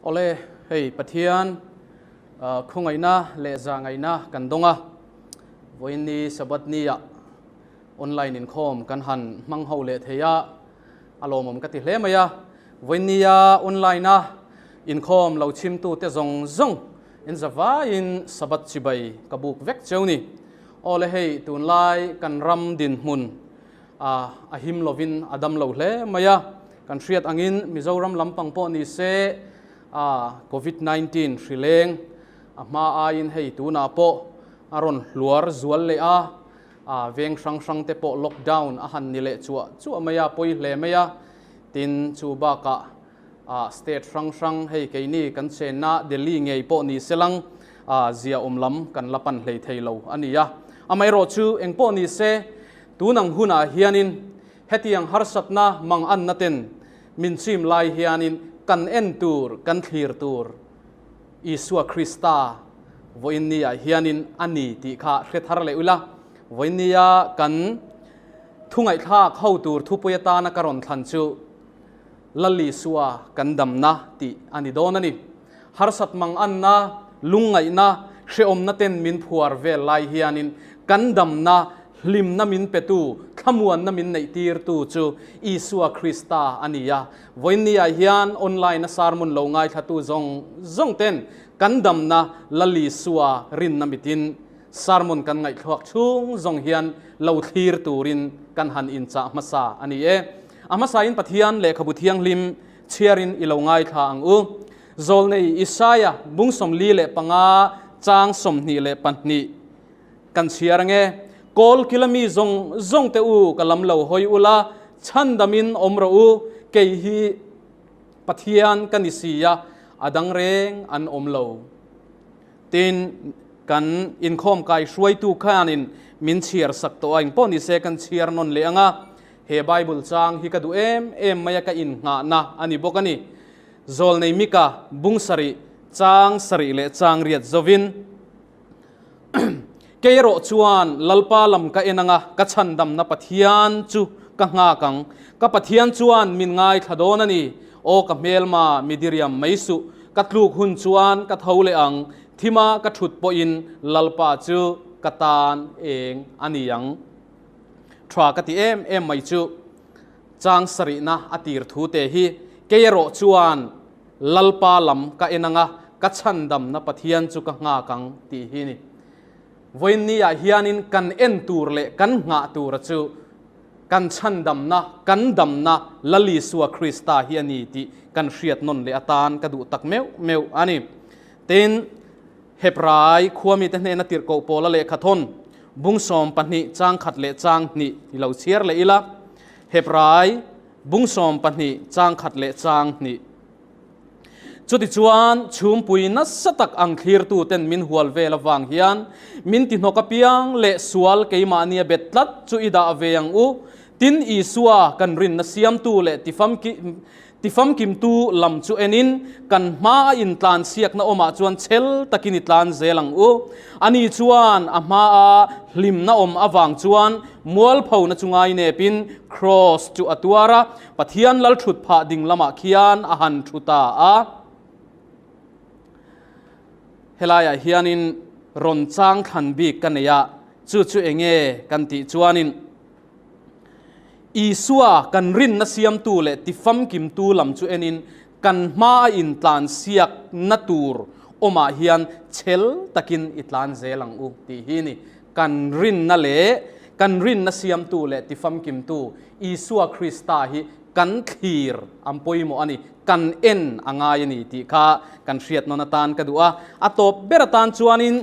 Awle, hei Pathian khawngaihna leh zahngaihna kan dawng a, vawiin ni Sabbath ni ah online inkhawm kan han hmang ho leh thei a, a lawmawm ka ti hle mai a. Vawiin nia online a inkhawm lo chhimtu te zawng zawng in zavaiin Sabbath chibai ka buk vek cheu ni. Awle hei tunlai kan ram dinhmun a a him lovin a dam lo hle mai a, kan hriat angin Mizoram lampang pawh ni se a Covid 19 hri leng a hma aiin hei tunah pawh a rawn hluar zual leh a, a veng hrang hrang te pawh lockdown a han ni leh chuah chuah mai a, pawi hle mai a, tin chu bakah a state hrang hrang hei keini kan chenna Delhi ngei pawh ni se lang a zia awm lam kan la pan hlei thei lo a ni a, amaherawhchu eng pawh ni se Tun ang hunah hianin hetiang harsatna manganna ten min chim lai hianin kan en tur, kan thlir tur Isua Krista vawiin niah hianin a ni tih kha hre thar leh ula. Vawiin nia kan thu ngaihthlak ho tur thupui atana ka rawn thlan chu Lal Isua kan damna tih a ni dawn a ni. Harsat manganna, lungngaihna, hrehawmna ten min phuar vel lai hianin kan damna, hlimna min petu, thlamuanna min neihtirtu chu Isua Krista a ni a. Vawiinniah hian online a sermon lo ngaithlatu zawng zawng ten kan damna Lal Isua rinna mitin sermon kan ngaihthluak chhung zawng hian lo thlir turin kan han inchah hmasa a ni e. A hmasain Pathian lehkhabu thianghlim chhiarin i lo ngaithla ang u. Zawlnei Isaia bung 45 chang 22 kan chhiar ange, Kawl kila mi zawng zawng te u ka lam lo hawi ula, chhandamin awm rawh u, kei hi Pathian ka ni si a, a dang reng an awm lo. Tin, kan inkhawm kai hruaitu khanin min chhiar sak tawh a, engpawh ni se kan chhiar nawn leh ang a, He Bible chang hi ka duh em em mai a, ka innghahna a ni bawk a ni. Zawlnei Mika bung sarih, chang sarih leh chang riat zovin, Kei erawh chuan Lalpa lam ka en ang a, ka chhandamna Pathian chu ka nghak ang. Ka Pathian chuan min ngaithla dawn a ni. Aw ka hmelma, mi diriam mai suh. Ka tluk hun chuan ka tho leh ang, thima ka thut pawhin Lalpa chu ka tan eng a ni ang. Tha ka ti em em mai chu chang sarihna a tir thu te hi kei erawh chuan Lalpa lam ka en anga ka chhandamna Pathian chu ka nghak ang tih hi ni. Vawiin niah hianin kan en tur leh kan nghah tura chu kan chhandamna, kan damna Lal Isua Krista hi a ni tih kan hriat nawn leh atan ka duh tak meuh meuh a ni. Tin, Hebrai khuamite hnena tirhkoh pawla lehkhathawn bung 12 chang khat leh chang hnih i lo chhiar leh ila. Hebrai bung 12 chang khat leh chang hnih. Chutichuan chhumpui nasa tak ang thlirtuten min hual vel avang hian min tihnawk apiang leh sual keimahnia bet tlat chu i dah ve ang u. Tin, Isua kan rinna siamtu leh Tifamkimtu lam chu enin kan hma a intlan siakna awmah chuan chhel takin i tlan zel ang u. Ani chuan a hma a hlimna awm avang chuan mualphona chu ngainepin Kraws chu a tuar a, Pathian lal thut phah ding lamah khian a han thu ta a. Helaiah hianin rawn chang thlan bik ka nei a, chu chu enge kan tih chuanin, Isua kan rinna siamtu leh tifamkimtu lam chu enin kan hma a intlan siakna tur awmah hian chhel takin i tlan zel ang u tih hi ni. Kan rinna leh kan rinna siamtu leh tifamkimtu Isua Krista hi kan thlir ang pawimawh a ni, kan en a ngai a ni tih kha kan hriat nawn atan ka duh a. A tawp ber atan chuanin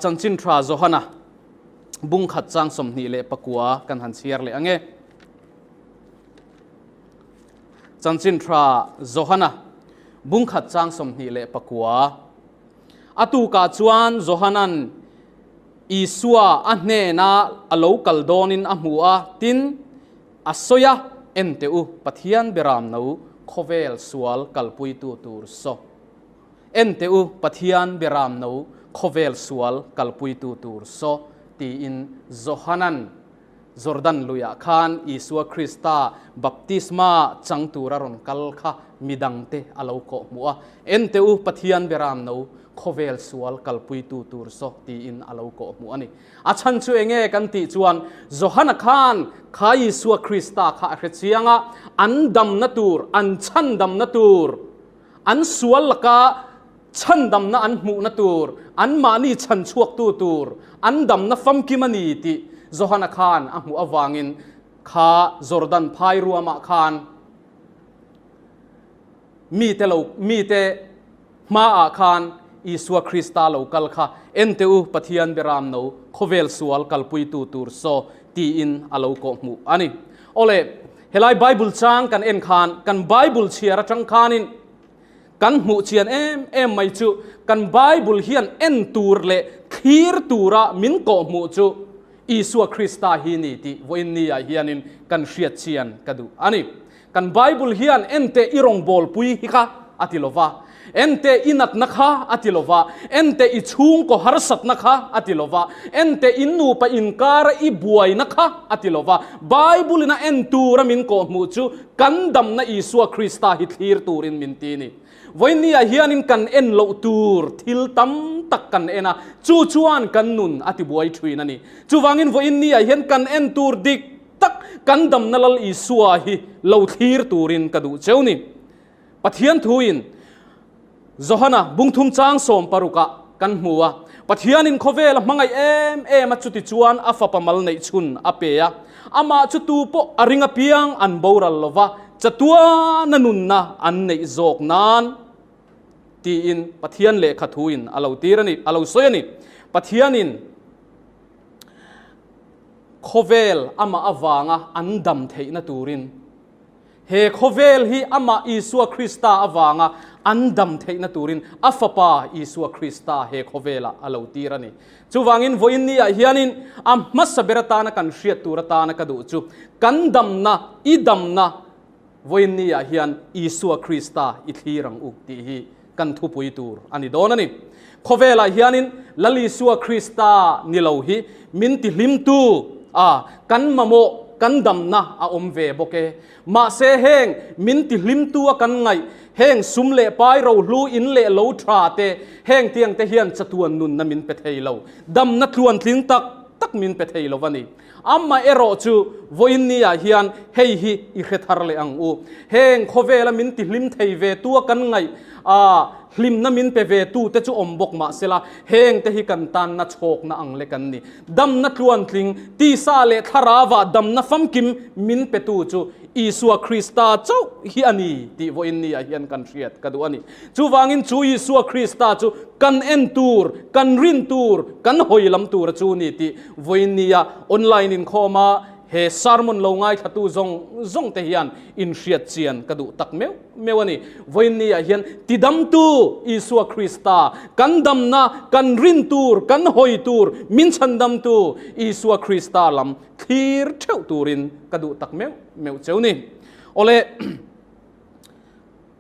Chanchin Tha Johana Bung khat chang 29 kan han chhiar leh ang e. Chanchin tha Johana bung khat chang 29. A tukah chuan Johanan Isua a hnena a lo kal dawnin a hmu a, tin, a sawi a, En teh u, Pathian beram no khawvel sual kalpuitu tur saw. En teh u, Pathian beram no khawvel sual kalpuitu tur saw, tiin Johanan Jordan luiah khan Isua Krista baptisma chang tura rawn kal kha midangte a lo kawh hmuh a, En teh u, Pathian beram no, khawvel sual kalpuitu tur saw tiin a lo kawh hmuh a ni. A chhan chu enge kan tih chuan Johana khan kha Isua Krista kha a hre chiang a, an damna tur, an chhandamna tur, an sual laka chhandamna an hmuhna tur, anmahni chhan chhuaktu tur, an damna famkim a ni tih Johana khan a hmuh avangin kha Jordan phai ruamah khan mite lo mite hmaah khan Isua Krista lo kal kha en teh u, Pathian beram no khawvel sual kalpuitu tur saw tiin a lo kawh hmuh a ni. Awle, helai Bible chang kan en khan kan Bible chhiar atang khanin Kan hmuh chian em em mai chu kan Bible hian en tur leh thlir tura min kawhhmuh chu Isua Krista hi ni tih vawiin ni ah hianin kan hriat chian ka duh a ni. Kan Bible hian enteh i rawngbawlpui hi kha a ti lova, enteh i natna kha a ti lova, enteh i chhungkaw harsatna kha a ti lova, enteh in nupa inkara i buaina kha a ti lova, Bible in a en tura min kawhhmuh chu Kan damna Isua Krista hi thlir turin min ti ni. Vawinia hianin kan en loh tur thil tam tak kan en a, chu chuan kan nun a tibuai thin a ni. Chuvangin vawinia hian kan en tur dik tak kan damna Lal Isua hi lo thlir turin ka duh cheu ni. Pathian thuin Johana bungthum chang sawm parukah kan hmu a, Pathianin khawvel a hmangaih em em a, chuti chuan a fapa mal neih chhun a pe a, amah chu tu pawh a ring apiang an boral lo va, chatuana nunna an neih zawk nan tiin Pathian lehkha thuin a lo tir a ni, a lo sawi a ni. Pathianin khawvel amah avanga an dam theihna turin, He khawvel hi amah Isua Krista avanga an dam theihna turin a Fapa Isua Krista he khawvelah a lo tir a ni. Chuvangin vawiin ni ah hianin a hmasa ber atana kan hriat tur atana ka duh chu kan damna, i damna vawiin ni ah hian Isua Krista i thlir ang u tih hi kan thupui tur a ni dawn a ni. Khawvelah hianin Lal Isua Krista ni lo hi min tihlimtu a kan mamawh, kan damna a awm ve bawk e. Mahse heng min tihlimtu a kan ngaih, heng sum leh pai rohlu in leh lo tha te, heng tiang te hian chatuan nunna min pe thei lo, damna tluantling tak tak min pe thei lo a ni. Amah erawh chu vawiin ni ah hian hei hi i hre thar leh ang u. Heng khawvela min ti hlim thei ve tu a kan ngaih a, hlimna min pe ve tu te chu awm bawk mah sela, heng te hi kan tanna chhawkna ang lek an ni. Damna tluantling, tisa leh thlarauah damna famkim min pe tu chu Isua Krista chauh hi a ni tih vawiin ni ah hian kan hriat ka duh a ni. Chuvangin chu Isua Krista chu kan en tur, kan rin tur, kan hawi lam tur a chu ni tih vawiin nia online inkhawm a he sermon lo ngaithlatu zawng zawng te hian inhriat chian ka duh tak meuh meuh a ni. Vawiin nia hian tidamtu Isua Krista, kan damna, kan rin tur, kan hawi tur, min chhandamtu Isua Krista lam thlir theuh turin ka duh tak meuh meuh cheu ni. Awle.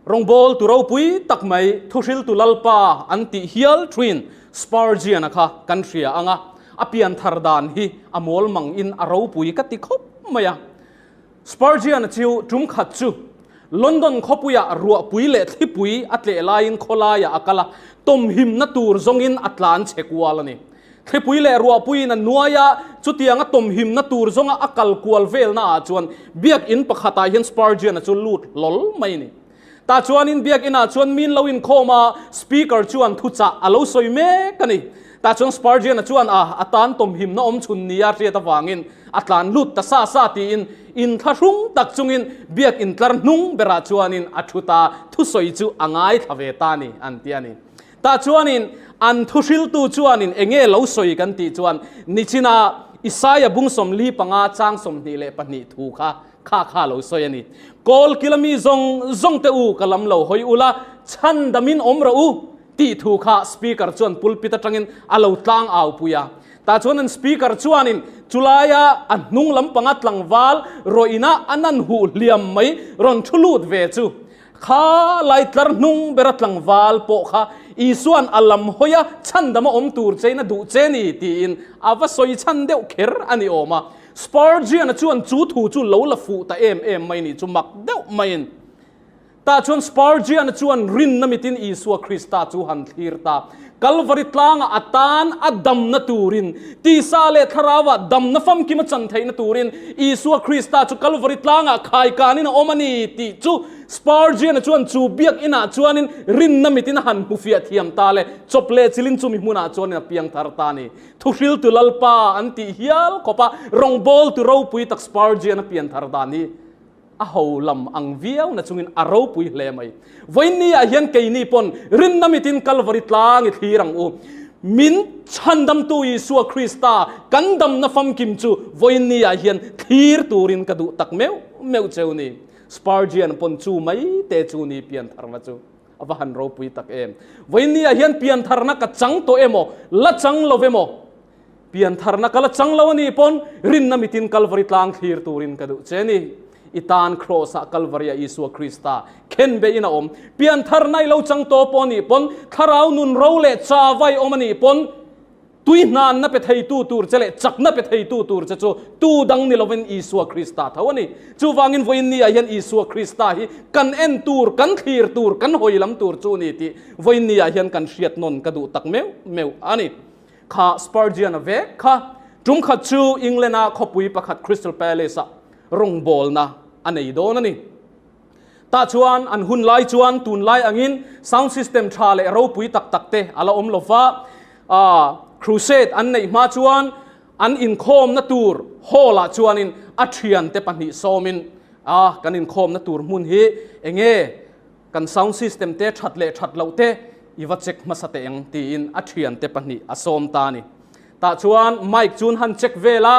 Rawngbawl tu ropui tak mai thuhriltu Lalpa an tih hial thuin Spurgeon-a kha kan hria ang a, a pianthar dan hi a mawl mang in a ropui ka ti khawp mai a. Spurgeon-a chu tum khat chu London khawpuiah ruahpui leh thlipui a tleh laiin khawlaiah a kal a, tawmhimna tur zawngin a tlan chhe kual a ni. Thlipui leh ruahpuiin a nuai a, chutianga tawmhimna tur zawnga a kal kual velna ah chuan biakinn pakhatah hian Spurgeon-a chu lut hlawl mai a ni. Tah chuanin biakinn ah chuan min lo inkhawm a, speaker chuan thuchah a lo sawi mek a ni. Tah chuan Spurgeon-a chuan a a tan tawmhimna awm chhun nia hriat avangin a tlan lut ta sa sa tiin inthlahrung tak chungin biakinn tlar hnung berah chuanin a thu ta, thusawi chu a ngaithla ve ta a ni an ti a ni. Tah chuanin an thuhriltu chuanin enge lo sawi kan tih chuan nichina Isaia bung 45 chang 22 thu kha kha kha lo sawi a ni. Kawl kila mi zawng zawng te u ka lam lo hawi ula, chhan damin awm rawh u tih thu kha speaker chuan pulpit atangin a lo tlang au pui a. Tah chuan an speaker chuanin chulaia a hnung lampanga tlangval rawih-ina a nan huh hliam mai rawn thu lut ve chu Kha lai tlar hnung bera tlangval pawh kha Isua'n a lam hawi a, chhandam a awm tur chein a duh che ni tiin a va sawi chhan deuh kher a ni awm a. Spurgeon-a chuan chu thu chu lo la fuh ta em em mai ni chu mak deuh maiin. Tah chuan Spurgeon-a chuan rinna mitin Isua Krista chu han thlir ta. Kalvari tlangah a tan a damna turin, tisa leh thlarauah damna famkim a chan theihna turin Isua Krista chu Kalvari tlangah khaikanin a awm a ni tih chu Spurgeon-a chuan chu biakinah chuanin rinna mitin a han hmufiah thiam ta le, chawp leh chilin chumi hmunah chuanin a piang thar ta a ni. Thuhriltu Lalpa an tih hial khawpa rawngbawltu ropui tak Spurgeon-a pian thar dan hi a ho lam ang viau na chungin a ropui hle mai. Vawiinni ah hian keini pawn rinna mitin Kalvari tlang i thlir ang u. Min chhandamtu Isua Krista kan damna famkim chu vawiinni ah hian thlir turin ka duh tak meuh meuh cheu ni. Spurgeon pawn chu mai te chu ni piantharna chu a va han ropui tak em. Vawiinni ah hian piantharna ka chang tawh emaw la chang lo emaw Piantharna ka la chang lo a nih pawn rinna mitin Kalvari tlang thlir turin ka duh che ni. I tan Kraws-ah Kalvari-ah Isua Krista khen behin a awm. Piantharna i lo chang tawh pawh a nih pawn thlarau nun ro leh chawai awm a nih pawn tui hnanna pe theitu tur che leh chakna pe theitu tur che chu tu dang ni lovin Isua Krista tho a ni. Chuvangin vawiin ni ah hian Isua Krista hi kan en tur, kan thlir tur, kan hawi lam tur chu ni tih vawiin ni ah hian kan hriat nawn ka duh tak meuh meuh a ni. Kha Spurgeon-a vek kha tum khat chu England-a khawpui pakhat Crystal Palace-ah rawngbawlna a nei dawn a ni. Tah chuan an hun lai chuan tunlai angin sound system tha leh ropui tak tak te a la awm lo va, crusade an neih hma chuan an inkhawmna tur hall-ah chuanin a thiante pahnih sawmin a kan inkhawmna tur hmun hi enge Kan sound system te that leh that loh te i va check hmasa teh ang tiin a thiante pahnih a sawm ta a ni. Tah chuan mic chun han check vel a,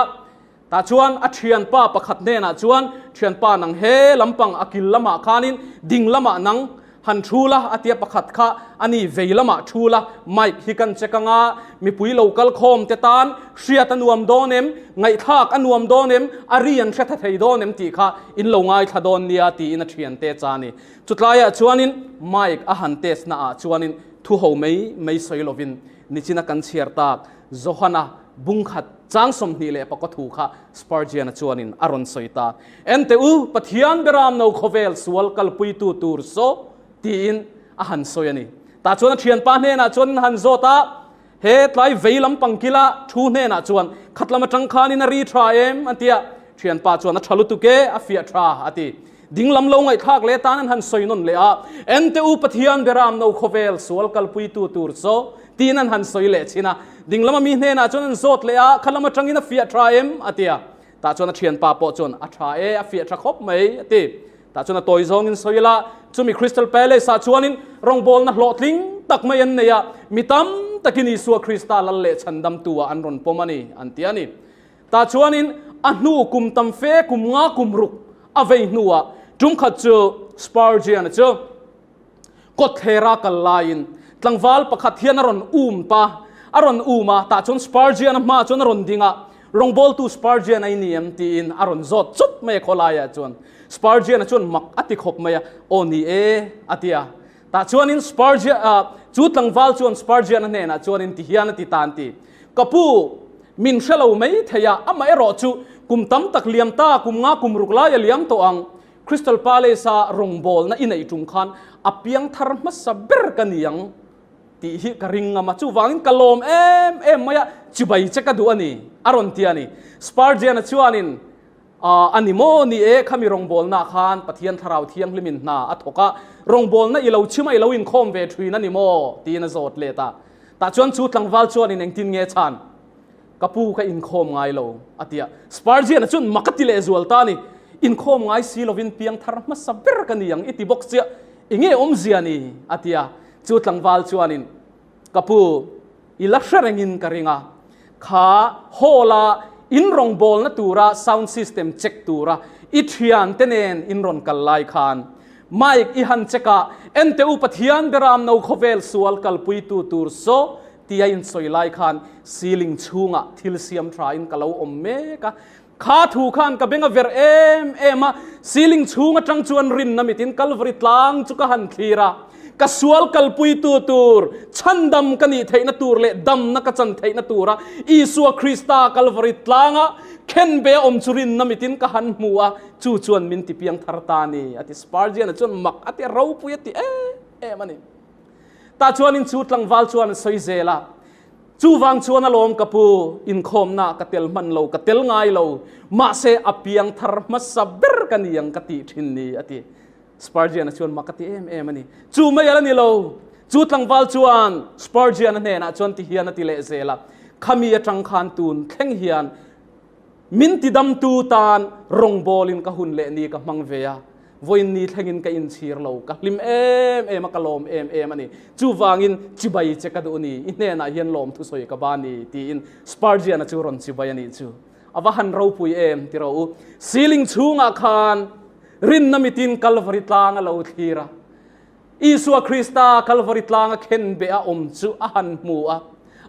tah chuan a thianpa pakhat hnenah chuan thianpa nang he lampang a kil lamah khanin ding lamah nang han thu la a tia pakhat kha a ni vei lamah thu la mic hi kan check anga mipui lo kal khawm te tan hriat a nuam dawn em, ngaihthlak a nuam dawn em, a ri an hre tha thei dawn em tih kha in lo ngaithla dawn nia tiin a thiante cha a ni. Chutlaiah chuanin mic a han test naah chuanin thu ho mai mai sawi lovin nichina kan chhiar tak Johana bungkhat chang 24 thu kha Spurgeon-a chuanin a rawn sawi ta. Ente u, Pathian beram no khawvel sual kalpuitu tur saw tiin a han sawi a ni. Tah chuan a thianpa hnenah chuanin a han zawt a, He tlai vei lampang kila thu hnenah chuan khat lam atang khanin a ri tha em? an ti a. Thianpa chuan a tha lutuk e, a fiah tha a ti. Ding lam lo ngaihthlak leh tan an han sawi nawn leh a, Ente u Pathian beram no khawvel sual kalpuitu tur chaw tiin an han sawi leh thin a. Ding lama mi hnenah chuan an zawt leh a, Kha lam atangin a fiah tha em? a ti a. Tah chuan a thianpa pawh chuan a tha e, a fiah tha khawp mai a ti. Tah chuan a tawi zawngin sawi ila, chumi Crystal Palace-ah chuanin rawngbawlna hlawhtling tak mai an nei a, mi tam takin Isua Krista lal leh chhandamtu-ah an rawn pawm a ni, an ti a ni. Tah chuanin a hnu kum tam fe, kum nga kum ruk a vei hnuah tum khat chu Spurgeon-a chu kawtthlera kal laiin tlangval pakhat hian a rawn um ta, a rawn um a, tah chuan Spurgeon-a hmaah chuan a rawn ding a, Rawngbawltu Spurgeon a i ni em? tiin a rawn zawt chawp mai a khawlaiah chuan. Spurgeon-a chuan mak a ti khawp mai a, Aw ni e, a ti a. Tah chuanin Spurgeon, chu tlangval chuan Spurgeon-a hnenah chuanin ti hian a ti ta an ti, Ka pu, min hre lo mai thei a, amah erawh chu kum tam tak liam ta, kum nga kum ruk lai a liam tawh ang. Crystal Palace-a rawngbawlna i neih tum khan a piang thar hmasa ber ka ni ang tih hi ka ring ngam a, chuvangin ka lawm em em mai a, chibai che ka duh a ni, a rawn ti a ni. Spurgeon-a chuanin, A ni maw? Ni e, khami rawngbawlnaah khan Pathian Thlarau Thianghlimin hna a thawk a, rawngbawlna i lo chhim a, i lo inkhawm ve thin a ni maw? tiin a zawt let a. Tah chuan chu tlangval chuanin engtin nge chhan? Ka pu ka inkhawm ngai lo, a ti a. Spurgeon-a chuan mak a ti leh zual ta a ni. Inkhawm ngai si lovin piang thar hmasa ber ka ni ang i ti bawk chiah, i nge awmzia ni? a ti a. Chu tlangval chuanin, Ka pu, i la hre rengin ka ring a, kha hall-a in rawngbawlna tura sound system check tura i thiante nen in rawn kal lai khan mic i han check a, Ente u Pathian beram no khawvel sual kalpuitu tur saw tia in sawi lai khan ceiling chhungah thil siam tha in ka lo awm mek a, kha thu khan ka beng a ver em em a, ceiling chhung atang chuan rinna mitin Calvary tlang chu ka han thlir a. Ka sual kalpuitu tur, chhandam ka nih theihna tur leh damna ka chan theihna tura Isua Krista Kalvari tlanga khenbe a awm chu rinna mitin ka han hmu a, chu chuan min ti piang thar ta a ni, a ti. Spurgeon-a chuan mak a ti a, ropui a ti em em a ni. Tah chuanin chu tlangval chuan a sawi zel a, Chuvang chuan alawm ka pu, inkhawmna ka tel hman lo, ka tel ngai lo, mahse a piang thar hmasa ber ka ni ang ka tih thin ni, a ti. Spurgeon-a chuan mak a ti em em a ni. Chu mai ala ni lo, chu tlangval chuan Spurgeon-a hnenah chuan ti hian a ti leh zel a, Khami atang khan tun thleng hian min tidamtu tan rawngbawlin ka hun leh ni ka hmang ve a, vawiin ni thlengin ka inchhir lo, ka hlim em em a, ka lawm em em a ni. Chuvangin chibai che ka duh ni, i hnenah hian lawm thusawi ka ba ni, tiin Spurgeon-a chu rawn chibai a nih chu. A va han ropui em ti rawh u. Ceiling chhungah khan rinna mitin Kalvari tlang a lo thlir a. Isua Krista Kalvari tlanga khenbeh a awm chu a han hmu a.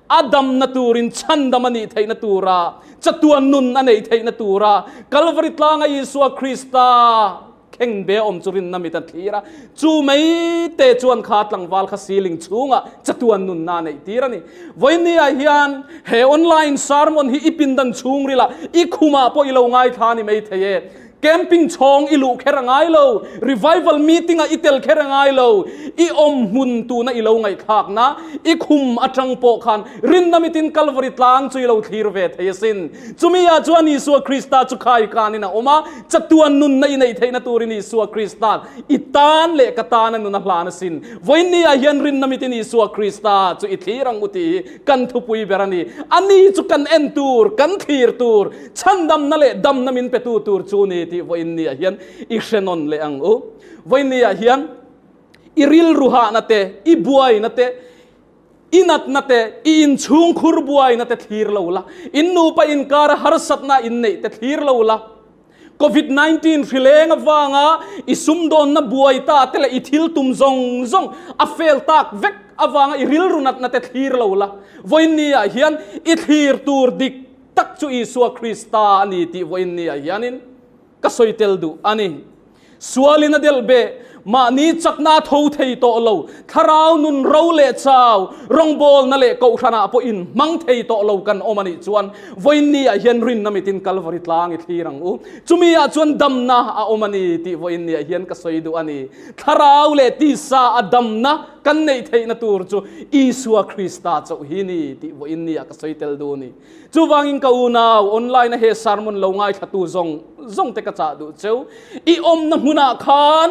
A damna turin chhandam a nih theihna tura, chatuan nun a neih theihna tura Kalvari tlanga Isua Krista khengbeh a awm chu rinna mit a thlir a. Chu mai te chuan kha tlangval kha ceiling chhungah chatuan nunna a neih tir a ni. Vawinia hian he online sermon hi i pindan chhungrilah i khumah pawh i lo ngaithla a ni maithei e. Camping chhawng i luh kher a ngai lo, revival meeting ah i tel kher a ngai lo, i awm hmun tuna i lo ngaihthlakna, i khum atang pawh khan rinna mitin Kalvari tlang chu i lo thlir ve thei asin. Chumi ah chuan Isua Krista chu khai kanin a awm a, chatuan nunna i neih theihna turin Isua Krista'n i tan leh ka tan a nun a hlan asin. Vawiinni ah hian rinna mitin Isua Krista chu i thlir ang u tih hi kan thupui ber a ni. Ani chu kan en tur, kan thlir tur, Chhandamna leh damna min petu tur chu ni tih vawiinniah hian i hre nawn leh ang u. Vawiinniah hian i rilru hahna te, i buaina te, i natna te, i inchhungkhur buaina te thlir lo la, in nupa inkara harsatna in neih te thlir lo la, Covid 19 hrileng avanga i sumdawnna buai ta te leh i thil tum zawng zawng a fail tak vek avanga i rilru natna te thlir lo la, vawiinniah hian i thlir tur dik tak chu Isua Krista a ni tih vawiin niah hianin ka sawi tel duh a ni. Sualin a delh beh, mahni chakna a tho thei tawh lo, thlarau nun ro leh chau, rawngbawlna leh kohhranah pawh inhmang thei tawh lo kan awm a nih chuan vawiin niah hian rinna mitin Kalvari tlang i thlir ang u. Chumi ah chuan damna a awm a ni tih vawiin niah hian ka sawi duh a ni. Thlarau leh tisa a damna kan neih theihna tur chu Isua Krista chauh hi ni tih vawiin niah ka sawi tel duh a ni. Chuvangin ka unau, online a he sermon lo ngaithlatu zawng zawng te ka chah duh cheu. I awmna hmunah khan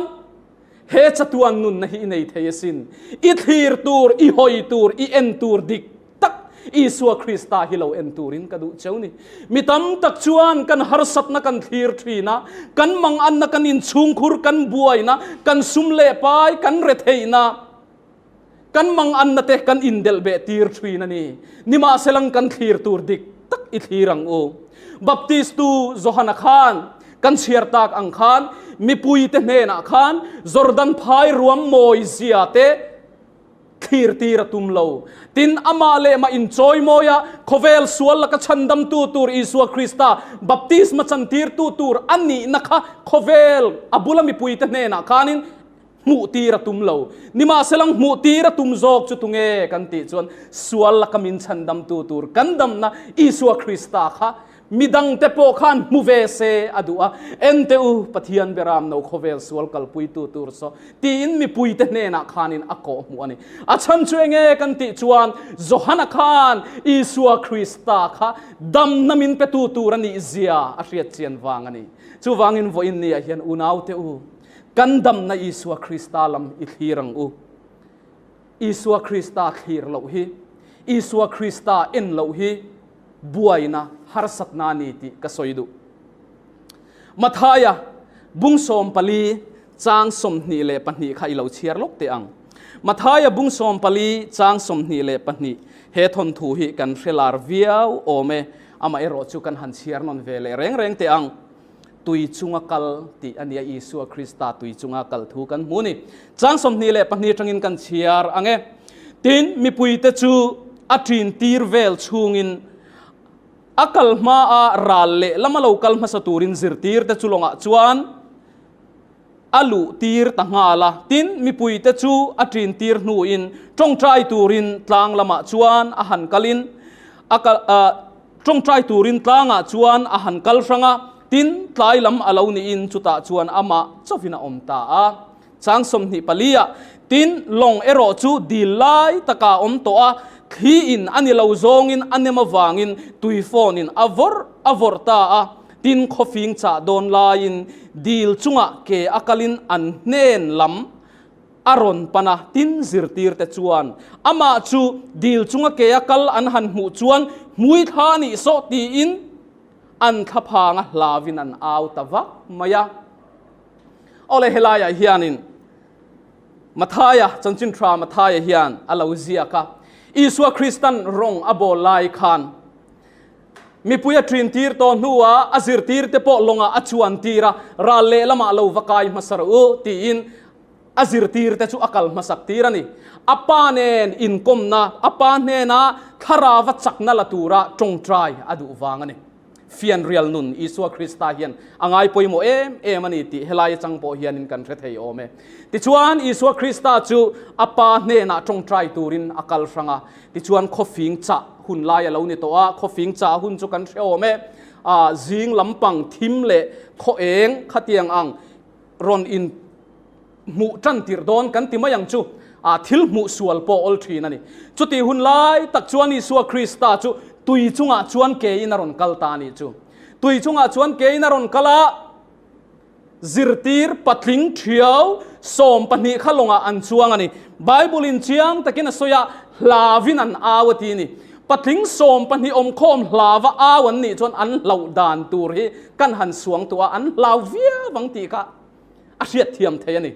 he chatuan nunna hi i nei thei asin. I thlir tur, i hawi tur, i en tur dik tak Isua Krista hi lo en turin ka duh cheu ni. Mi tam tak chuan kan harsatna kan thlir thin a, kan manganna, kan inchhungkhur, kan buaina, kan sum leh pai, kan retheihna, Kan manganna te kan indelh beh tir thin a ni. Nimahselang kan thlir tur dik tak i thlir ang u. Baptistu Johana khan kan chhiar tak ang khan mipuite hnenah khan Jordan phai ruam mawi zia te thlir tir a tum lo. Tin, amah leh mah inchawi mawi a, khawvel sual laka chhandamtu tur Isua Krista baptisma chantirtu tur a nihna kha khawvel a bula mipuite hnenah khanin Hmuh tir a tum lo. Nimahselang hmuh tir a tum zawk chu tunge kan tih chuan sual laka min chhandamtu tur kan damna Isua Krista kha midangte pawh khan hmu ve se a duh a. Ente u, Pathian beram no khawvel sual kalpuitu tur saw tiin mipuite hnenah khanin a kawh hmuh a ni. A chhan chu enge kan tih chuan Johana khan Isua Krista kha damna min petu tur a nih zia a hriat chian vang a ni. Chuvangin vawiin niah hian unaute u, Kan damna Isua Krista lam i thlir ang u. Isua Krista thlir loh hi, Isua Krista en loh hi buaina, harsatna a ni tih ka sawi duh. Mathaia bung 14 chang 22 kha i lo chhiar lawk teh ang. Mathaia bung 14 chang 22 he thawnthu hi kan hre lar viau awm e, amaherawh chu kan han chhiar nawn ve leh reng reng teh ang. Tui chunga kal tih a nia, Isua Krista tui chunga kal thu kan hmu ni. Chang 22 atangin kan chhiar ang e. Tin, mipuite chu a ṭin tir vel chhungin a kal hmaa ral leh lama lo kal hmasa turin zirtirte chu lawngah chuan. A luh tir ta nghal a, tin, mipuite chu a ṭin tir hnuin ṭawngṭai turin tlang lamah chuan a han kalin a kal ṭawngṭai turin tlangah chuan a han kal hrang a, tin, tlai lam a lo niin chutah chuan amah chauhin a awm ta a. Chang 24 ah, tin, lawng erawh chu dil lai takah a awm tawh a, thliin a ni lo zawngin a nem avangin tuifawnin a vawrh a vawrh ta a. Tin, khawfing chah dawn laiin dil chungah ke a kalin an hnen lam a rawn pan a. Tin, zirtirte chuan amah chu dil chunga ke a kal an han hmuh chuan hmui thla a nih sawh tiin an thlaphang a hlauvin an au ta vak mai a. Awle, helaiah hianin Mathaia, chanchin tha Mathaia hian a lo ziak a, Isua Kristan rawng a bawl lai khan, Mipui a ṭin tir tawh hnuah a zirtirte pawh lawngah a chuan tir a, ral lehlamah lo va kai hmasa rawh u tiin a zirtirte chu a kal hmasak tir a ni. A pa nen inkawmna, a pa hnena thlarava chakna la tura ṭawngṭai a duh vang a ni. Fianrial nun Isua Krista hian a ngai pawimawh em em a ni tih helai atang pawh hianin kan hre thei awm e. Tichuan, Isua Krista chu a pa hnenah ṭawngṭai turin a kal hrang a, Tichuan khawfing chah hun lai a lo ni tawh a, khawfing chah hun chu kan hrehawm e. A zing lampang thim leh khaw eng khatiang ang rawn in hmuh tan tirh dawn kan ti mai ang chu. A thil hmuh sual pawh awl thin a ni. Chutih hun lai tak chuan Isua Krista chu tui chungah chuan kein a rawn kal ta a nih chu. Tui chungah chuan kein a rawn kal a. Zirtir patling ṭhiau 12 kha lawngah an chuang a ni. Bible-in chiang takin a sawi a, Hlauvin an au a ti a ni. Patling 12 awmkhawm hlauva au an nih chuan an hlauh dan tur hi kan han suang tuah a, an hlau viau ang tih kha a hriatthiam thei a ni.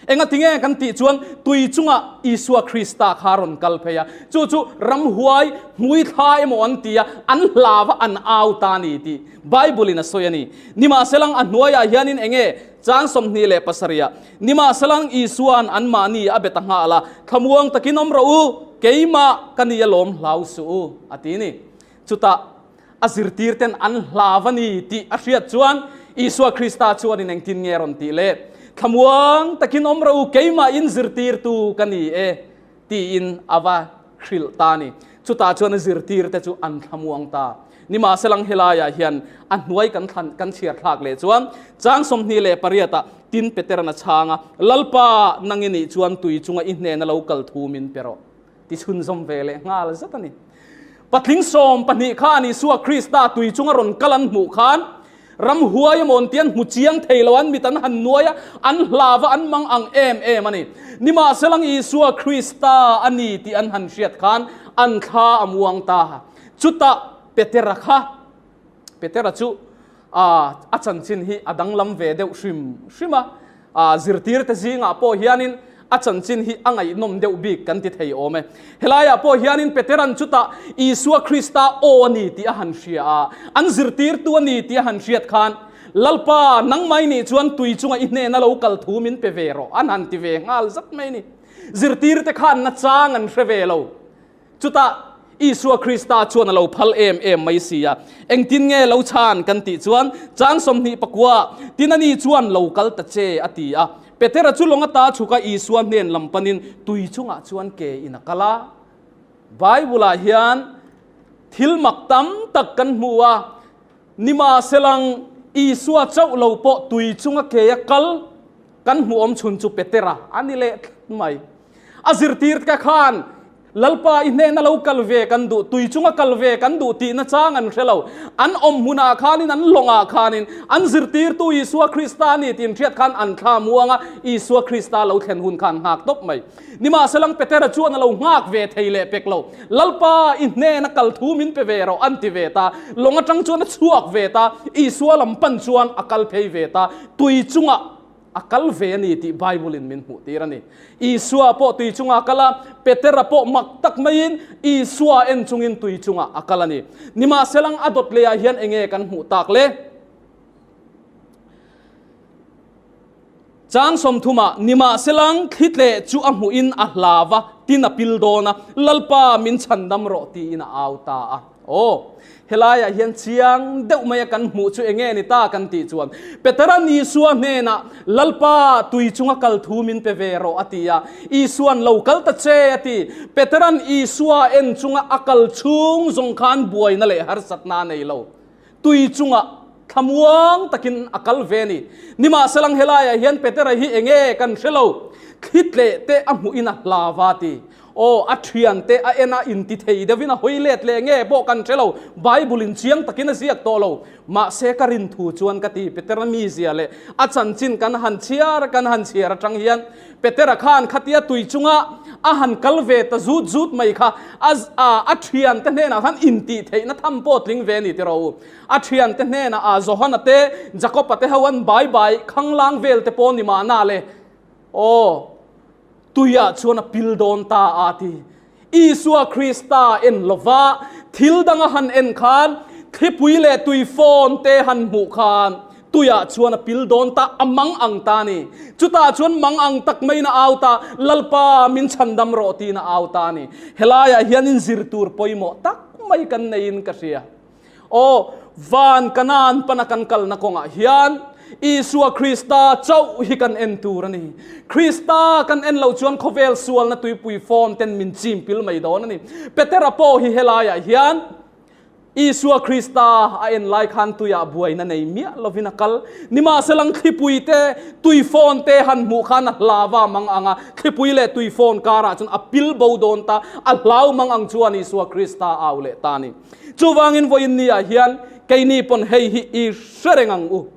Engatinge kan tih chuan tui chungah Isua Krista kha a rawn kal phei a, chu chu ramhuai hmui thla emaw an ti a, an hlau a, an au ta a ni tih Bible-in a sawi a ni. Nimahselang a hnuaiah hianin enge chang 27ah, Nimahselang Isua'n anmahni a be ta nghal a, Thlamuang takin awm rawh u, keimah ka ni alawm hlau suh u, a ti ni. Chutah a zirtirten an hlau a ni tih a hriat chuan Isua Krista chuanin engtin nge a rawn tih le? Thlamuang takin awm rawh u, keimah in zirtirtu ka ni e, tiin a va hrilh ta a ni. Chutah chuan a zirtirte chu an thlamuang ta. Nimahselang helaiah hian a hnuai kan thlan kan chhiar thlak leh chuan chang 28ah tin Peteran a chhang a, Lalpa, nang i nih chuan tui chunga i hnena lo kal thu min pe rawh. Ti chhunzawm ve leh nghal zat a ni. Patling 12 khan Isua Krista tui chunga rawn kal an hmuh khan ramhuai emaw an ti an hmu chiang thei lo, an mit an han nuai a, an hlau a, an mang ang em em a ni. Nimahselang Isua Krista a ni tih an han hriat khan an thla a muang ta. Chutah Petera kha, Petera chu a chanchin hi a danglam ve deuh hrim hrim a, zirtirte zingah pawh hianin a chanchin hi a ngaihnawm deuh bik kan ti thei awm e. Helaiah pawh hianin Petera'n chutah Isua Krista aw a ni tih a han hria a, an zirtirtu a ni tih a han hriat khan, Lalpa, nangmah i nih chuan tui chunga i hnena lo kal thu min pe ve rawh, an han ti ve nghal zat mai a ni. Zirtirte khan nachang an hre ve lo. Chutah Isua Krista chuan a lo phal em em mai si a. Engtin nge lo chhan kan tih chuan, chang 29, Tin ani chuan lo kal ta che a ti a. Petera chu lawng ata chhuk a Isua hnen lam panin tui chungah chuan ke in a kal a. Bible-ah hian thil mak tam tak kan hmu a, nimahselang Isua chauh lo pawh tui chunga ke a kal kan hmuh awm chhun chu Petera a ni leh tlat mai. A zirtir te khan Lalpa i hnehna lo kal ve kan duh, tui chunga kal ve kan duh tihna chang an hre lo. An awm hmunah khanin, an lawngah khanin, an zirtirtu Isua Krista a ni tih an hriat khan an thla muang a, Isua Krista lo thlen hun kha an nghak tawp mai. Nimahselang Petera chuan a lo nghak ve thei leh pek lo. Lalpa i hnehna kal thu min pe ve rawh an ti ve ta. Lawng atang chuan a chhuak ve ta, Isua lam pan chuan a kal phei ve ta. Tui chungah A kal ve a ni tih Bible-in min hmuhtir a ni. Isua pawh tui chungah a kal a, Petera pawh mak tak maiin Isua en chungin tui chungah a kal a ni. Nimahselang a dawt leiah hian enge kan hmuh tak le? Chang 30ah, Nimahselang thlitleh chu a hmuhin a hlau a, tin a pil dawn a, Lalpa min chhandam rawh tiin a au ta a. Aw, helaiah hian chiang deuh maia kan hmuh chu enge ni ta kan tih chuan Petera'n Isua hnenah, Lalpa, tui chunga kal thu min pe ve rawh a ti a. Isua'n lo kal ta che a ti. Petera'n Isua en chunga a kal chhung zawng khan buaina leh harsatna a nei lo. Tui chungah thlamuang takin a kal ve a ni. Nimahselang helaiah hian Petera hi enge kan hre lo, thli tleh te a hmuhin a hlau a ti. Aw, a thiante a en a inti thei deuhin a hawi let leh nge pawh kan hre lo, Bible in chiang takin a ziak tawh lo. Mahse ka rin thu chuan ka ti, Petera mizia leh a chanchin kan han chhiar kan han chhiar atang hian Petera khan khatia tui chunga a han kal ve ta zut zut mai kha a a thiante hnenah khan intih theihna tham pawh tling ve a ni tiraw u. A thiante hnenah a Johana te Jakoba te ho an bai bai khanglang vel te pawh ni mahna le. Aw, tuiah chuan a pil dawn ta a ti. Isua Krista en lova thil danga han en khan thlipui leh tui fawn te han hmuh khan tuiah chuan a pil dawn ta a mang ang ta a ni. Chutah chuan mang ang tak maiin a au ta, Lalpa min chhandam rawh tiin a au ta a ni. Helaiah hian inzir tur pawimawh tak mai kan neiin ka hria. Aw, van Kanaan pana kan kalna kawngah hian Isua Krista chauh hi kan en tur a ni. Krista kan en loh chuan khawvel sualna tuipui fawn ten min chim pil mai dawn a ni. Petera pawh hi helaiah hian Isua Krista a en lai khan tuiah buaina nei miah lovin a kal. Nimahselang thlipui te, tui fawn te han hmuh khan a hlava mang ang a, thlipui leh tui fawn karah chuan a pil bo dawn ta, a hlau mang ang chuan Isua Krista a au leh ta a ni. Chuvangin vawiin niah hian keini pawn hei hi i hre reng ang u.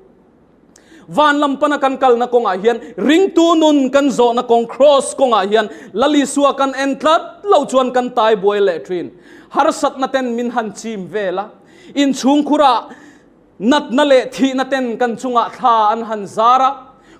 Van lam pana kan kalna kawngah hian ringtu nun kan zawhna kawng cross kawngah hian Lal Isua kan en tlat lo chuan kan tai buai leh thin. Harsatna ten min han chim vel a, inchhungkhurah Natna leh thihna ten kan chungah thla an han zar a,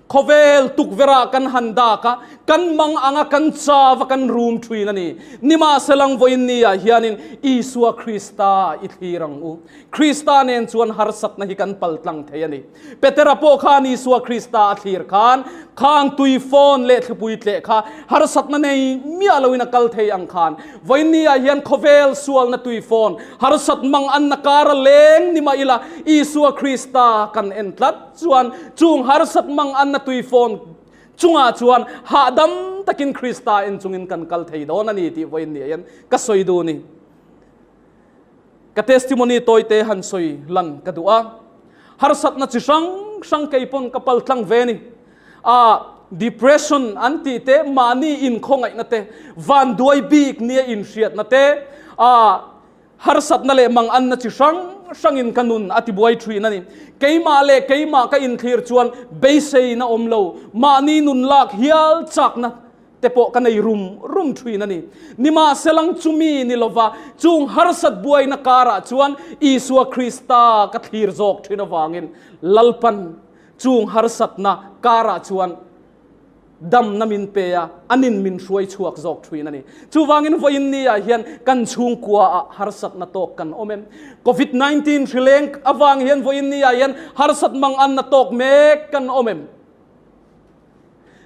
khawvel tukverah kan han dak a, kan mang anga kan chav a kan rum thin a ni. Nimahselang vawiin niah hianin Isua Krista i thlir ang u. Krista nen chuan harsatna hi kan paltlang thei a ni. Petera pawh khan Isua Krista a thlir khan, khang tui fawn leh thlipui tleh kha harsatna nei miah loin a kal thei ang khan, vawiin niah hian khawvel sualna tui fawn, Harsat mang anna kar a leng ni mah ila, Isua Krista kan en tlat chuan chung harsat mang anna tui fawn chungah chuan hahdam takin Krista en chungin kan kal thei dawn a ni tih vawiin ni hian ka sawi duh ni. Ka testimony tawite han sawi lan ka duh a. Harsatna chi hrang hrang kei pawn ka pal tlang ve ni. A depression an tih te, mahni inkhawngaihna te, vanduai bik nia inhriatna te, a harsatna leh manganna chi hrang hrangin ka nun a tibuai thin a ni. Keimah leh keimah ka inthlir chuan beiseina awm lo, mahni nun lak hial chakna te pawh ka nei rum rum thin a ni. Nimahselang chumi ni lova chung harsat buaina karah chuan Isua Krista ka thlir zawk thin avangin Lalpan Chung harsatna karah chuan damna min pe a, anin min hruai chhuak zawk thin a ni. Chuvangin vawiin niah hian kan chhungkuaah harsatna tawk kan awm em? Covid 19 hri leng avang hian vawiin niah hian harsat manganna tawk mek kan awm em?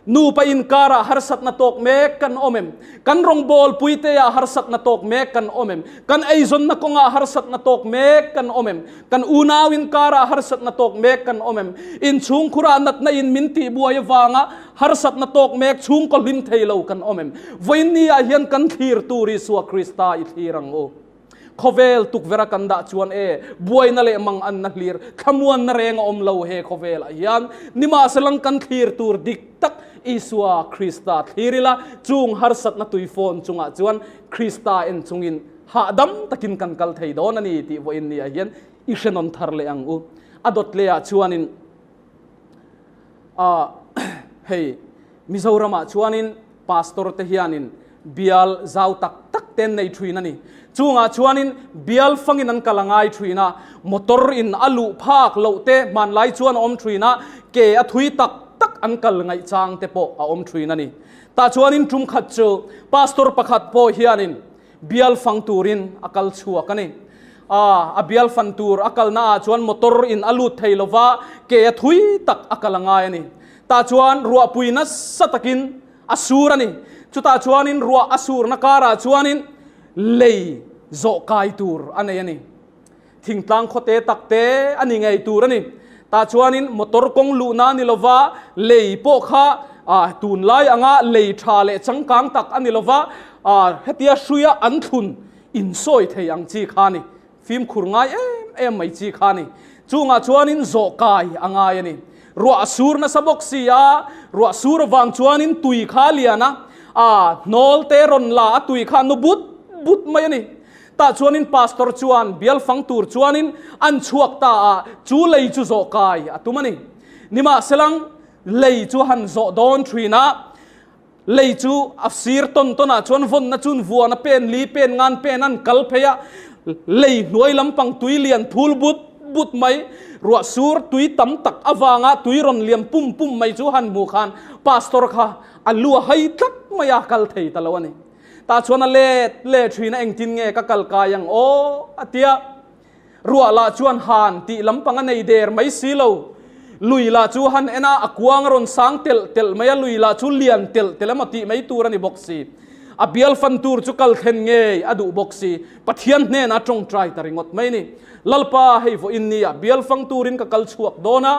Nupa inkarah harsatna tawk mek kan awm em? Kan rawngbâwl puiteah harsatna tawk mek kan awm em? Kan eizawnna kawngah harsatna tawk mek kan awm em? Kan unau inkarah harsatna tawk mek kan awm em? Inchhungkhurah natna in min tihbuai avanga harsatna tawk mek chhungkaw hlim thei lo kan awm em? Vawiinniah hian kan thlir tur Isua Krista i thlir ang u. Khawvel tukverh a kan dah chuan e, buaina leh mang anna hlir, thlamuanna reng a awm lo he khawvelah hian. Nimahselang kan thlir tur dik tak Isua Krista thlir ila, chung harsatna tuifawn chungah chuan Krista en chungin hahdam takin kan kal thei dawn a ni tih vawiin niah hian i hrenawn thar leh ang u. A dawt lehah chuanin ah hei Mizoramah chuanin Pastor te hianin bial zau tak tak te an nei thin a ni. Chungah chuanin bial fangin an kal a ngai thin a, motor in a luh phak loh te hmanlai chuan a awm thin a, ke a thui tak tak an kal ngaih chang te pawh a awm thin a ni. Tah chuanin tum khat chu pastor pakhat pawh hianin bial fang turin a kal chhuak a ni. A, a bial fan tur a kalna ah chuan motor in a lut thei lova, ke a thui tak a kal a ngai a ni. Tah chuan ruahpui nasa takin a sur a ni. Chutah chuanin ruah a surna karah chuanin lei. Zawh kai tur a nei a ni. Thingtlang khawte tak te a ni ngei tur a ni. Tah chuanin motor kawng luhna a ni lova, lei pawh kha tunlai anga lei tha leh changkang tak a ni lova, hetia hruia an thlun insawi thei ang chi kha a ni. Fimkhur ngai em em mai chi kha a ni. Chungah chuanin zawh kai a ngai a ni. Ruah a sur nasa bawk si a, ruah sur avang chuanin tui kha a lian a, hnawl te rawn la a tui kha a nu but but mai a ni. Tah chuanin pastor chuan bial fang tur chuanin an chhuak ta a, chu lei chu zawh kai a tum a ni. Nimahselang, lei chu han zawh dawn thin a, lei chu a sir tawn tawnah chuan vawnna chun vuan a pen li pen ngan pen an kal phei a, lei hnuai lampang tui lian phul but but mai, ruah sur tui tam tak avanga tui rawn liam pum pum mai chu han hmuh khan pastor kha a lu a hai tlat mai a, kal thei ta lo a ni. Tah chuan a let leh thin a, engtin nge ka kal kai ang aw? a ti a. Ruah lah chuan han tih lampang a nei der mai si lo. Lui lah chu han en a, a kuang a rawn sang telh telh mai a, lui lah chu lian telh telh emaw tih mai tur a ni bawk si. A bial fan tur chu kal thlen ngei a duh bawk si. Pathian hnenah a tawngtai ta ringawt mai ni. Lalpa, hei vawiin nia bial fang turin ka kal chhuak dawn a,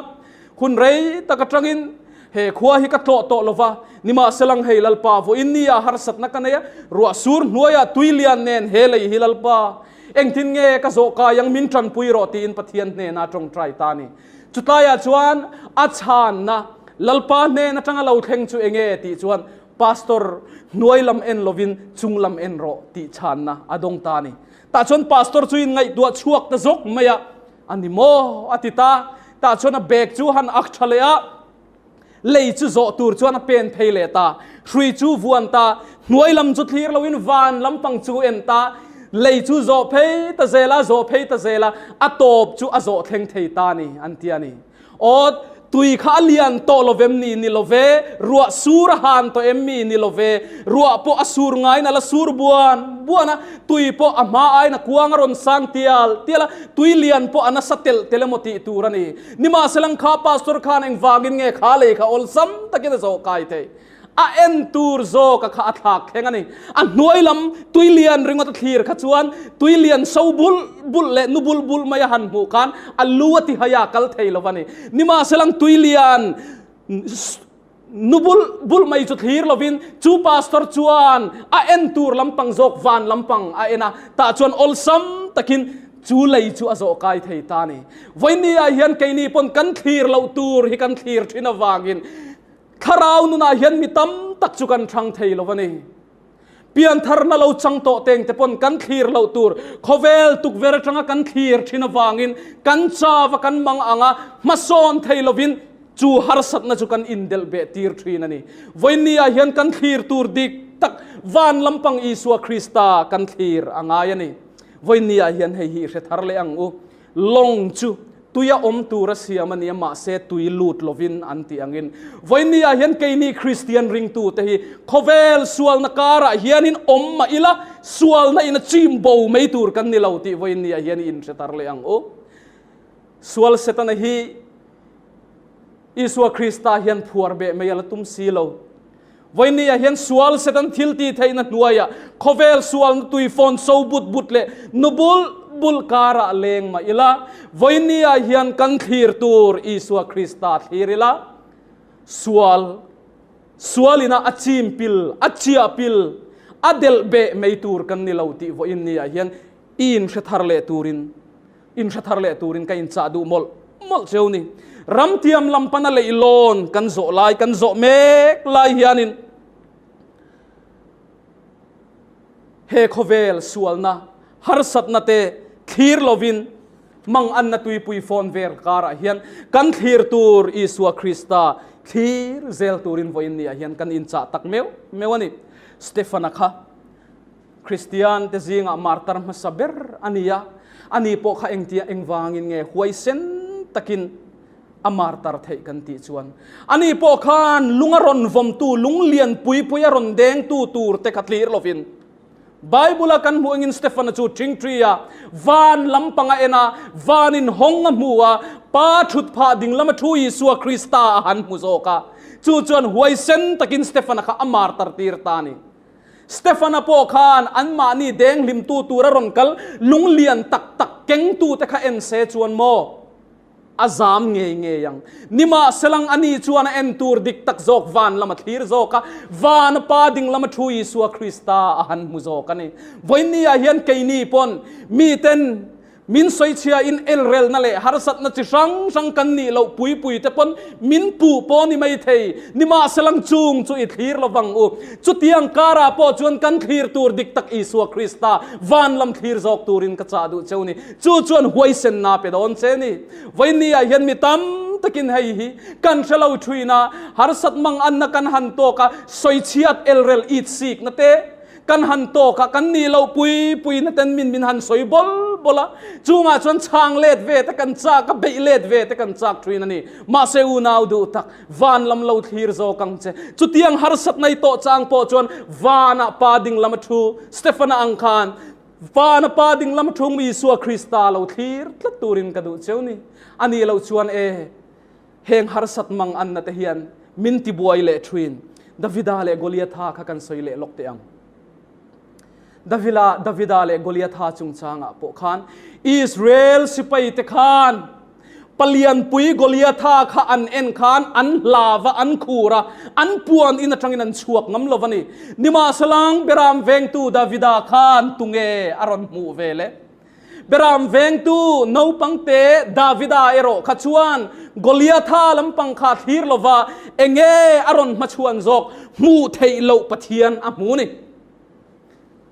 Hun rei tak atangin he khua hi ka tlawh tawh lo va, nimahselang hei Lalpa, vawiin ni ah harsatna ka nei a, ruah sur hnuaiah tui lian nen he lei hi Lalpa, engtin nge ka zawh kai ang min tanpui rawh tiin Pathian hnena tawngtai ta a ni. Chutlaiah chuan a chhanna Lalpa hnen atanga lo thleng chu enge tih chuan Pastor hnuai lam en lovin chung lam en rawh tih chhanna a dawng ta a ni. Tah chuan Pastor chu inngaihtuah chhuak ta zawk mai a, A ni maw? a ti ta. Tah chuan a bag chu han ak tha leh a, lei chu zawh tur chuan a pen phei leh ta. Hrui chu vuan ta, hnuai lam chu thlir loin van lampang chu en ta. Lei chu zawh phei ta zel a, zawh phei ta zel a, a tawp chu a zawh thleng thei ta a ni, an ti a ni. Aw, tui kha a lian tawh lo vem ni? Ni lo ve. Ruah sur a han tawh em mi? Ni lo ve. Ruah pawh a sur ngaiin a la sur buan buan a, tui pawh a hma aiin a kuang a rawn sang tial tial a, tui lian pawh a nasa telh telh emaw tih tur a ni. Nimahselang kha pastor khan engvangin nge kha lei kha awlsam takin a zawh kai theih? A en tur zawk a kha a thlak thleng a ni. A hnuai lam tui lian ringawt a thlir kha chuan tui lian so bulh bulh leh nu bulh bulh mai a han hmuh khan a lu a ti hai a, kal thei lo a ni. Nimahselang tui lian nu bulh bulh mai chu thlir lovin chu pastor chuan a en tur lampang zawk van lampang a en a, tah chuan awlsam takin chu lei chu a zawh kai thei ta a ni. Vawinia hian keini pawn kan thlir loh tur hi kan thlir thin avangin Thlarau nunah hian mi tam tak chu kan thang thei lo a ni. Piantharna lo chang tawh teng te pawn kan thlir loh tur khawvel tukver atanga kan thlir thin avangin kan chava kan mang anga hmasawn thei lovin chu harsatna chu kan indelh beh tir thin a ni. Vawinia hian kan thlir tur dik tak van lampang Isua Krista kan thlir a ngai a ni. Vawinia hian hei hi i hre thar leh ang u. Lawng chu tuia awm tur a siam a nia, mahse tui lut lovin an tih angin vawinia hian keini Kristian ringtute hi khawvel sualna karah hianin awm mah ila sualna in a chim bo mai tur kan ni lo tih vawinia hian i inhre tar leh ang u. Sual Setana hi Isua Krista hian phuar beh mai a la tum si lo. Vawinia hian sual Satan thil tih theihna hnuaiah khawvel sualna tui fawn so but but leh nu bul bul karah leng mah ila, vawinia hian kan thlir tur Isua Krista thlir ila, sual sualina a chim pil, a chiah pil, a delh beh mai tur kan ni lo tih vawinia hian i inhre thar leh turin inhre thar leh turin ka inchah duh mawlh mawlh cheu ni. Ramtiam lam pana leihlawn kan zawh lai, kan zawh mek lai hianin he khawvel sualna harsatna te thlir lovin mang anna tuipui fawn vel karah hian kan thlir tur Isua Krista thlir zel turin vawiin ni ah hian kan inchah tak meuh meuh a ni. Stefana kha Kristian te zingah martar hmasa ber a ni a, ani pawh kha engtia engvangin nge huaisen takin a martar theih kan tih chuan ani pawh khan lung a rawn vawmtu, lung lian pui pui a rawn dengtu tur te kha tlir lovin Bible a kan hmuh engin Stefana chu ṭingṭi a, van lampang a en a, vanin hawng a hmu a, Pa ṭhut phah ding lama thu Isua Krista a han hmu zawk a, chu chuan huaisen takin Stefana kha a martar tir ta a ni. Stefana pawh khan anmahni denghlimtu tura rawn kal lunglian tak tak kengtute kha en se chuan maw a zam ngei ngei ang. Nimahselang ani chuan a en tur dik tak zawk van lam a thlir zawk a, vana Pa ding lama thu Isua Krista a han hmu zawk a ni. Vawiinniah hian keini pawn miten Min sawichhia in elrelna leh harsatna chi hrang hrang kan nih loh pui pui te pawn min puh pawh ni mai thei. Nimahselang chung chu i thlir lo vang u. Chutiang karah pawh chuan kan thlir tur dik tak Isua Krista van lam thlir zawk turin ka chah duh cheu ni. Chu chuan huaisenna pe dawn che ni. Vawinia hian mi tam takin hei hi kan hre lo thuin a, harsat mang anna kan han tawk a, sawichhiat elrel it sikna te, Kan han tawk a, kan nih loh pui pui na ten min min han sawi bawl bawl a, chungah chuan chhang let ve te kan chak a, beih let ve te kan chak thin a ni. Mahse unau duh tak, van lam lo thlir zawk ang che. Chutiang harsat nei tawh chang pawh chuan vanah Pa ding lama thu, Stefana ang khan, Vana Pa ding lama thu Isua Krista lo thlir tlat turin ka duh cheu ni. A nih loh chuan e, Heng harsat mang anna te hian min tibuai leh thin. Davida leh Goliatha kha kan sawi leh lawk teh ang. Davila, Davida leh Goliatha chungchangah pawh khan Israel sipai te khan palianpui Goliatha kha an en khan an hlava an khur a, an puan in atangin an chhuak ngam lo a ni. Nimahselang Beram vengtu Davida khan tunge a rawn hmuh ve le? Beram vengtu naupangte Davida erawh kha chuan Goliatha lampang kha thlir lova enge a rawn hmachhuan zawk hmuh theih loh Pathian a hmu ni.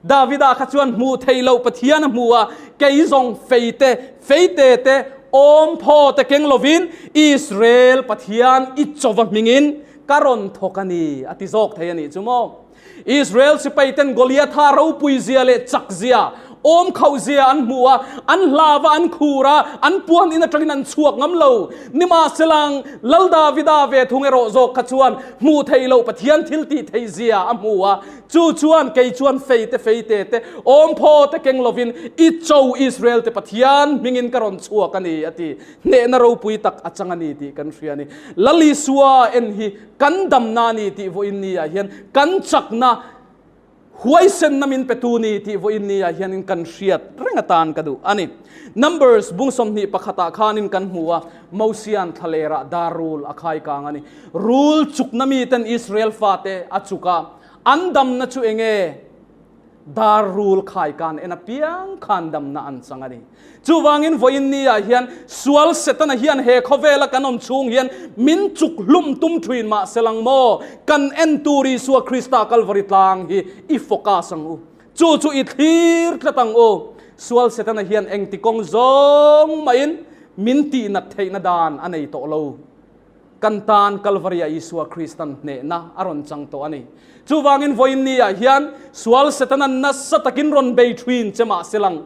Davida kha chuan hmuh theih loh Pathian a hmu a, kei zawng feite, feite te, awm phaw te keng lovin Israel Pathian i chawva hmingin ka rawn thawk a ni a ti zawk thei a nih chu maw. Israel sipaiten Goliatha ropui zia leh chak zia, awm khauh zia an hmu a, an hlav a, an khur a, an puan in atangin an chhuak ngam lo. Nimahselang, Lal Davida ve thung erawh zawk kha chuan hmuh theih loh Pathian thil tih theih zia a hmu a, chu chuan kei chuan fei te fei te te, awm phaw te keng lovin i cho Israel te Pathian hmingin ka rawn chhuak a ni, a ti. Hnehna ropui tak a chang a ni tih kan hria a ni. Lal Isua en hi Kan damna ni tih vawiin ni ah hian kan chakna huaisenna min petu ni tih vawiin ni ah hianin kan hriat reng atan ka duh a ni. Numbers bung 21 ah khanin kan hmu a, Mosian thlalerah dar rul a khai kang a ni. Rul chukna miten Israel fate a chuk a, an damna chu enge? Dar rul khai kan en apiang khan damna an chang a ni. Chuvangin vawiin ni ah hian sual Setana hian he khawvela kan awm chhung hian min chuk hlum tum thin mah se lang maw? Kan en tur Isua Krista Kalvari tlang hi i focus ang u. Chu chu i thlir tlat ang u. Sual Setana hian engti kawng zawng mahin min tihnat theihna dan a nei tawh lo. Kan tan Kalvaria Isua Kristan hnehna a rawn chang tawh a ni. Chuvangin vawiin ni ah hian sual Setana'n nasa takin rawn bei thin che mah se lang,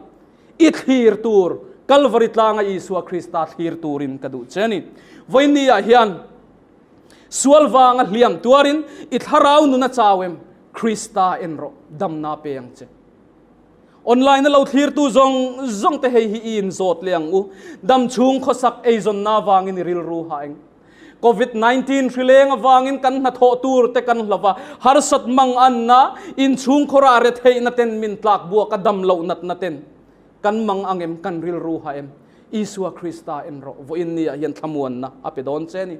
i thlir tur Kalvari tlanga Isua Krista thlir turin ka duh che a ni. Vawiin ni ah hian sual vanga hliam tuarin i thlarau nun a chau em? Krista en rawh, damna pe ang che. Online a lo thlirtu zawng zawng te hei hi i inzawt leh ang u. Dam chhung khawsak eizawnna avangin i rilru hah eng. Covid 19 hrileng avangin kan hnathawh tur te kan hlauh a, harsat mang anna, inchhung khawrah retheihna ten min tlak buak a dam loh natna ten kan mang ang em, kan rilru hah em? Isua Krista en rawh, vawiin ni ah hian thlamuanna a pe dawn che a ni.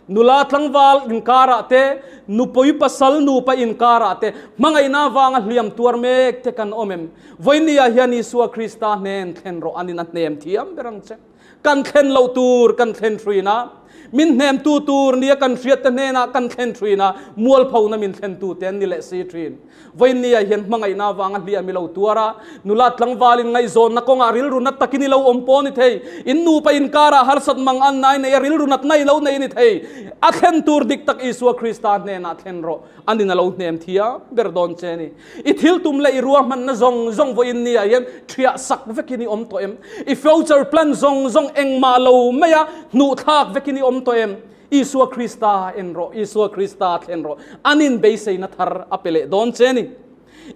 Nula tlangval inkarah te, nupui pasal nupa inkarah te, hmangaihna avanga hliam tuar mek te kan awm em? Vawinia hian Isua Krista hnen thlen rawh anin a hnem thiam ber ang che. Kan thlen loh tur kan thlen hruin a, min hnemtu tur nia kan hriat te hnenah kan thlen hruin a, mualphona min thlentu te an ni leh si thin. Vawinia hian hmangaihna avanga hliam i lo tuar a, nula tlangvalin ngaihzawnna kawngah rilru nat takin i lo awm pawh a ni thei. In nupa inkarah harsat mang an nai nei a, rilru nat na i lo nei a ni thei. A thlen tur dik tak Isua Krista hnenah thlen rawh, anin a lo hnem thiam ber dawn che a ni. I thil tum leh i ruahmanna zawng zawng vawiin niah hian ṭhiah sak vekin i awm tawh em? I future plan zawng zawng engmah lo maia hnuhthlak vekin i awm tawh em? Isua Krista en rawh, Isua Krista thlen rawh, an in beiseina thar a pe leh dawn che a ni.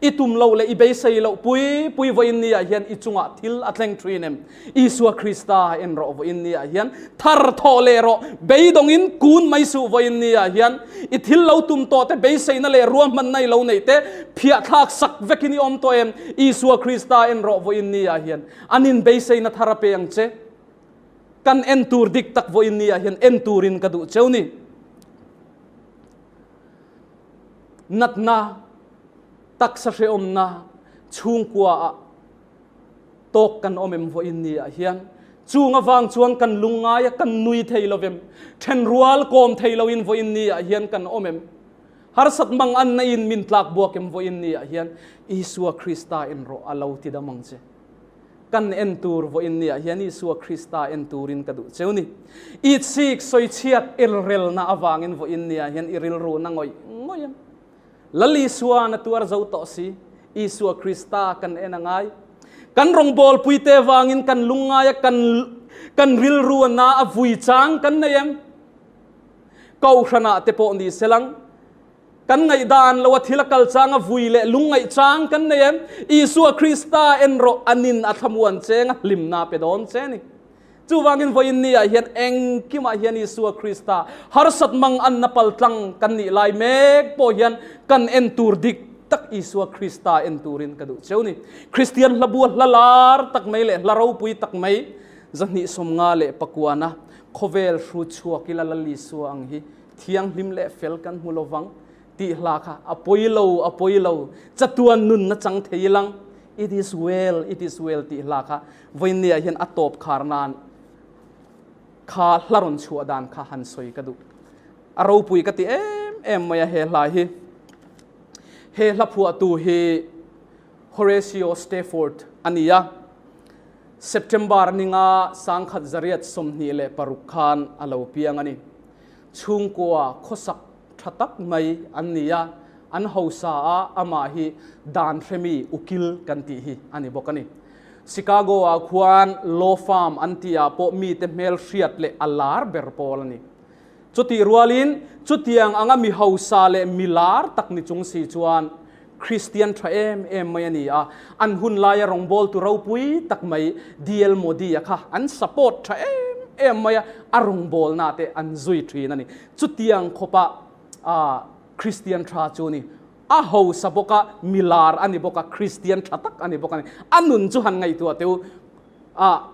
I tum loh leh i beisei loh pui pui vawiin ni ah hian i chungah thil a thleng thin em? Isua Krista en rawh vawiin ni ah hian thar thawh leh rawh, beidawngin kun mai suh vawiin ni ah hian i thil lo tum tawh te beiseina leh ruahmanna i lo neih te phiahthlak sak vekin i awm tawh em? Isua Krista en rawh vawiin ni ah hian an in beiseina thar a pe ang che. Kan en tur dik tak vawiin ni ah hian en turin ka duh cheu ni. Natna, taksa hrehawmna, chhungkua ah tawk kan awm em vawiin ni ah hian chung avang chuan kan lungngai a, kan nui thei lo vem, thenrual kawm thei lo in vawiin ni ah hian kan awm em, harsat mang an na in min tlak buak em vawiin ni ah hian Isua Krista en rawh a lo ti dam ang che. Kan en tur vawiin ni ah hian Isua Krista en turin ka duh cheu ni. Itsik sawichhiat elrelna avangin vawiin ni ah hian i rilru na ngawih ngawih em? Lal Isua na tuar zo tawh si, Isua Krista kan en a ngai. Kan rawngbawlpui te vangin kan lungngai a, kan kan rilru a na a vui chang kan nei em? Kohhranah te pawh ni selang, Kan ngaihdan lo a thil a kal chang a vui leh lungngaih chang kan nei em? Isua Krista en rawh a nin a thlamuan cheng a hlimna pe dawn che ni. Chuvangin vawiin ni ah hian engkimah hian Isua Krista harsat mang anna paltlang kan nih lai mek pawh hian kan en tur dik tak Isua Krista en turin ka duh cheu ni. Kristian hlabua hla lar tak mai leh hla ropui tak mai 259 a khawvel hru chhuak ila Lal Isua ang hi Thianghlim leh fel kan hmu lovang tih hla kha a pawi lo, a pawi lo, chatuan nun na chang thei ilang, it is well, it is well tih hla kha vawinia hian a tawp khar nan kha hla rawn chhuah dan kha han sawi ka duh. A ropui ka ti em em mai a he hla hi. He hla phuahtu hi Horatio Stafford a ni a, September ninga 1926 khan a lo piang a ni. Chhungkua khawsak tha tak mai an ni a, an hausa a, amah hi dan hremi ukil kan tih hi a ni bawk a ni. Chicago ah khuan law firm an tih ah pawh mite hmel hriat leh a lar ber pawl a ni. Chutih rualin chutiang anga mi hausa leh mi lar tak ni chung si chuan Kristian tha em em mai a ni a, an hun laia rawngbawltu ropui tak mai DL Modi-a kha an support tha em em mai a, a rawngbawlna te an zui thin a ni. Chutiang khawpa Kristian tha chu ni. A hausa bawk a, mi lar a ni bawk a, Kristian tha tak a ni bawk a ni. A nun chu han ngaihtuah teh u,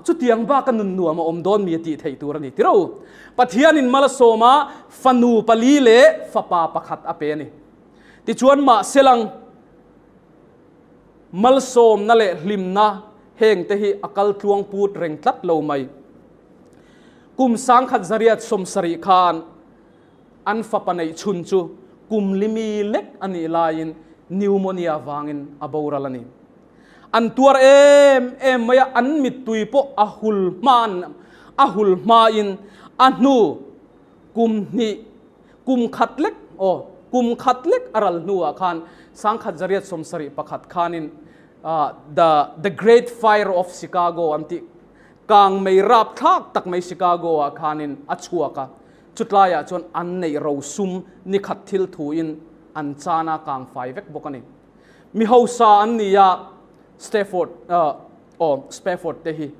chutiang bak a nun nuam a awm dawn mi a tih theih tur a ni tiro. Pathianin Malsawma fanu pali leh fapa pakhat a pe a ni. Tichuan mahselang malsawmna leh hlimna hengte hi a kal tluang put reng tlat lo mai. Kum 1970 khan an fapa neih chhun chu kum limi lek a nih laiin pneumonia vangin a boral a ni. An tuar em em mai a, an mittui pawh a hul hman a hul hmain a hnu kum hnih Kum khat lek, aw, kum khat lek a ral hnuah khan 1971 khanin The The Great Fire of Chicago an tih kang mei rapthlak tak mai Chicago ah khanin a chhuak a, chutlaiah chuan an neih rosum ni khat thil thuin an chan a kang fai vek bawk a ni. Mi hausa an ni a, Stafford, aw, Spafford te hi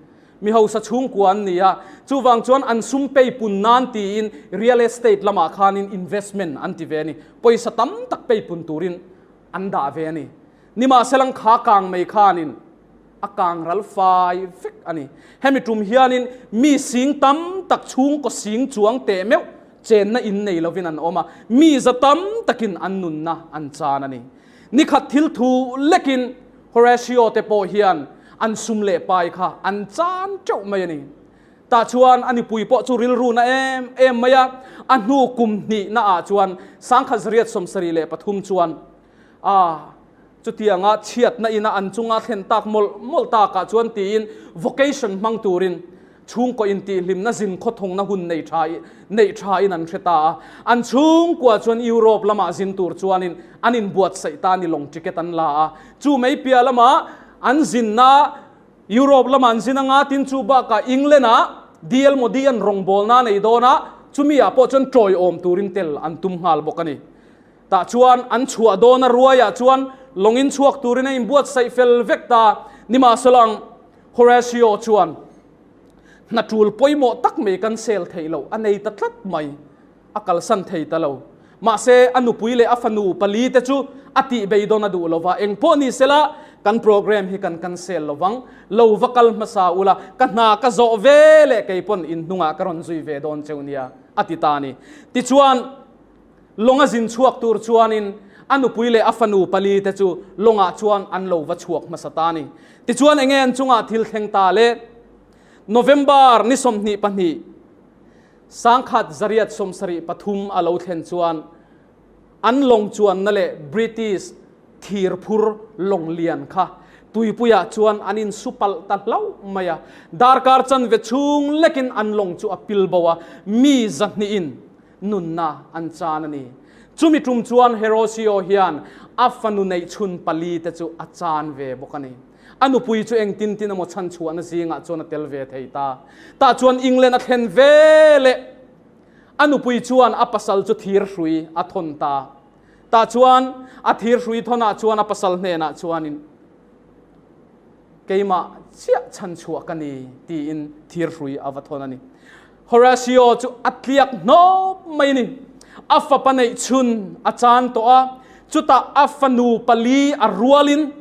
Mi hausa chhungkua an ni a, chuvang chuan an sum pei pun nan tiin real estate lamah khanin investment an ti ve a ni. Pawisa tam tak pei pun turin an dah ve a ni. Nimahselang kha kang mai khanin a kang ral fai vek a ni. Hemi tum hianin mi sing tam tak chhungkaw sing chuang teh meuh chenna in nei lovin an awm a, mi za tam takin an nunna an chan a ni. Nikhat thil thu lekin Horatio te pawh hian an sum leh pai kha an chan teuh mai a ni. Tah chuan a nipui pawh chu rilru na em em mai a, a hnu kum hnih na ah chuan 1973 chuan a chutianga chhiatna ina an chunga thlen tak mawlh mawlh takah chuan tiin vocation hmang turin Chhungkaw intihhlimna zin khawthawngna hun nei tha neih tha in an hre ta a. An chhungkua chuan Europe lamah zin tur chuanin an inbuatsaih ta ni lawng ticket an la a. Chu mai piah lamah an zinna Europe lamah an zin anga tin chu bakah England ah DL Modi an rawngbawlna nei dawn a, chumi ah pawh chuan tawiawm turin tel an tum nghal bawk a ni. Tah chuan an chhuah dawn a ruaiah chuan lawngin chhuak turin a inbuatsaih fel vek ta. Nimahsela, Horatio chuan hna tul pawimawh tak mai kan sel theih loh a nei ta tlat mai. A kalsan thei ta lo. Mahse, a nupui leh a fanu palite chu a tih beidawn a duh lo va, eng pawh ni sela, kan program hi kan cancel lo vang. Lo va kal hmasa ula, ka hna ka zawh ve leh kei pawn in hnungah ka rawn zui ve dawn cheu nia, a ti ta a ni. Tichuan, lawnga zin chhuak tur chuanin a nupui leh a fanu palite chu lawngah chuan an lo va chhuak hmasa ta a ni. Tichuan, enge an chungah thil thleng ta le? November ni 22, 1873 a lo thlen chuan an lawng chuanna leh British thir phur lawng lian kha tuipuiah chuan an insu palh ta hlauh mai a. Darkar chanve chhung lekin an lawng chu a pil bo a, mi zahnihin nunna an chan a ni. Chumi tum chuan Herosio hian a fanu neihchhun pali te chu a chan ve bawk a ni. A nupui chu engtin tin emaw chhan chhuahna zingah chuan a tel ve thei ta. Tah chuan England a thlen ve leh a nupui chuan a pasal chu thir hrui a thawn ta. Tah chuan a thir hrui thawnah chuan a pasal hnenah chuanin, Keimah chiah chhan chhuah ka ni, tiin thir hrui a va thawn a ni. Horatio chu a tliak hnawp mai a ni. A fapa neih chhun a chan tawh a, chutah a fanu pali a rualin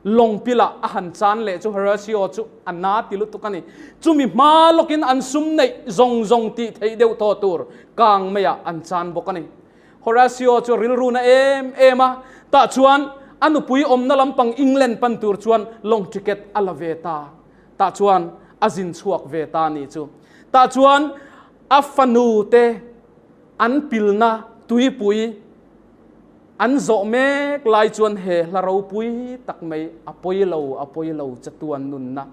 Lawngpilah a han chan leh chu Horatio chu a na ti lutuk a ni. Chumi hma lawkin an sum neih zawng zawng tih theih deuh tawh tur kang maiah an chan bawk a ni. Horatio chu rilru na em em a, tah chuan a nupui awmna lampang England pan tur chuan lawng ticket a la ve ta. Tah chuan a zin chhuak ve ta a nih chu. Tah chuan a fanu te an pilna tuipui An zawh mek lai chuan he hla ropui tak mai a pawi lo, a pawi lo chatuan nunna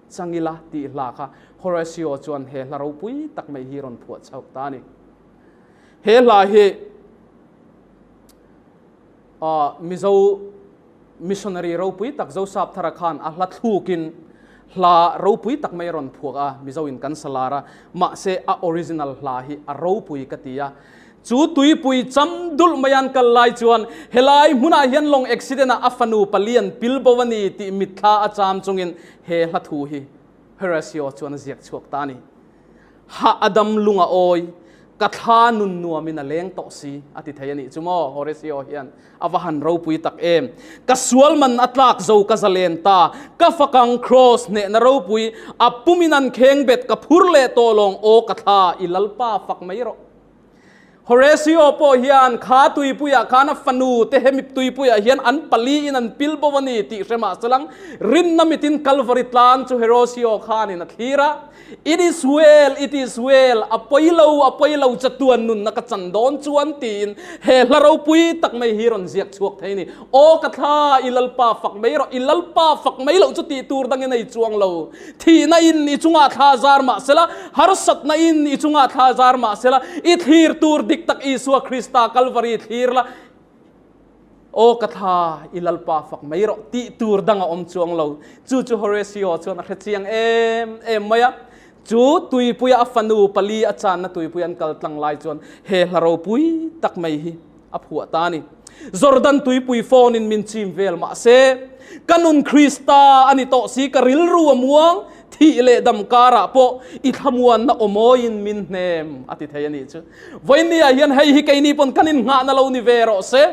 changila tih hla kha Horatio chuan he hla ropui tak mai hi rawn phuah chhoh ta a ni. He hla hi Mizo missionary ropui tak Zosapthara khan a hla thlukin hla ropui tak mai a rawn phuak a, Mizo in kan sa lar a, mahse a original hla hi a ropui ka ti a. Chu tuipui cham dulh mai an kal lai chuan helai hmunah hian lawng accident ah a fanu palian pil bo a ni tih mitthla a cham chungin he hla thu hi Horatio chuan a ziak chhuak ta a ni. Hah a dam lung a awi, ka thla nun nuamin a leng tawh si a ti thei a nih chu maw Horatio hian a va han ropui tak em. Ka sual man a tlak zo ka zalen ta, ka fakang cross hnehna ropui a pumin an kheng bet ka phur leh tawh lawng aw ka thla i Lalpa fak mai rawh. Horatio pawh hian kha tuipuiah khan a fanu te hemi tuipuiah hian an pali in an pil bo a ni tih hre mah selang rinna mitin Kalvari tlang chu Horatio khanin a thlir a, It is well, it is well, a pawi lo, a pawi lo chatuan nunna ka chan dawn chuan tiin he hla ropui tak mai hi rawn ziak chhuak thei a ni. Aw ka thla, i Lalpa fak mai rawh, i Lalpa fak mai loh chu tih tur dangin a i chuang lo. Thihna in i chungah thla zar mah sela, harsatna in i chungah thla zar mah sela, i thlir tur dik tak Isua Krista Kalvari thlir la, Aw ka thla, i Lalpa fak mai rawh tih tur dang a awm chuang lo. Chu chu Horatio chuan a hre chiang em em mai a. Chu tuipuia a fanu pali a channa tuipui an kal tlang lai chuan he hla ropui tak mai hi a phuah ta a ni. Jordan tuipui phone in min chim vel mah se, ka nun Krista a ni tawh si, ka rilru a muang, thih leh dam karah pawh i thlamuanna aw mawiin min hnem a ti thei a nih chu. Vawinia hian hei hi keini pawn kan innghahna lo ni ve rawh se.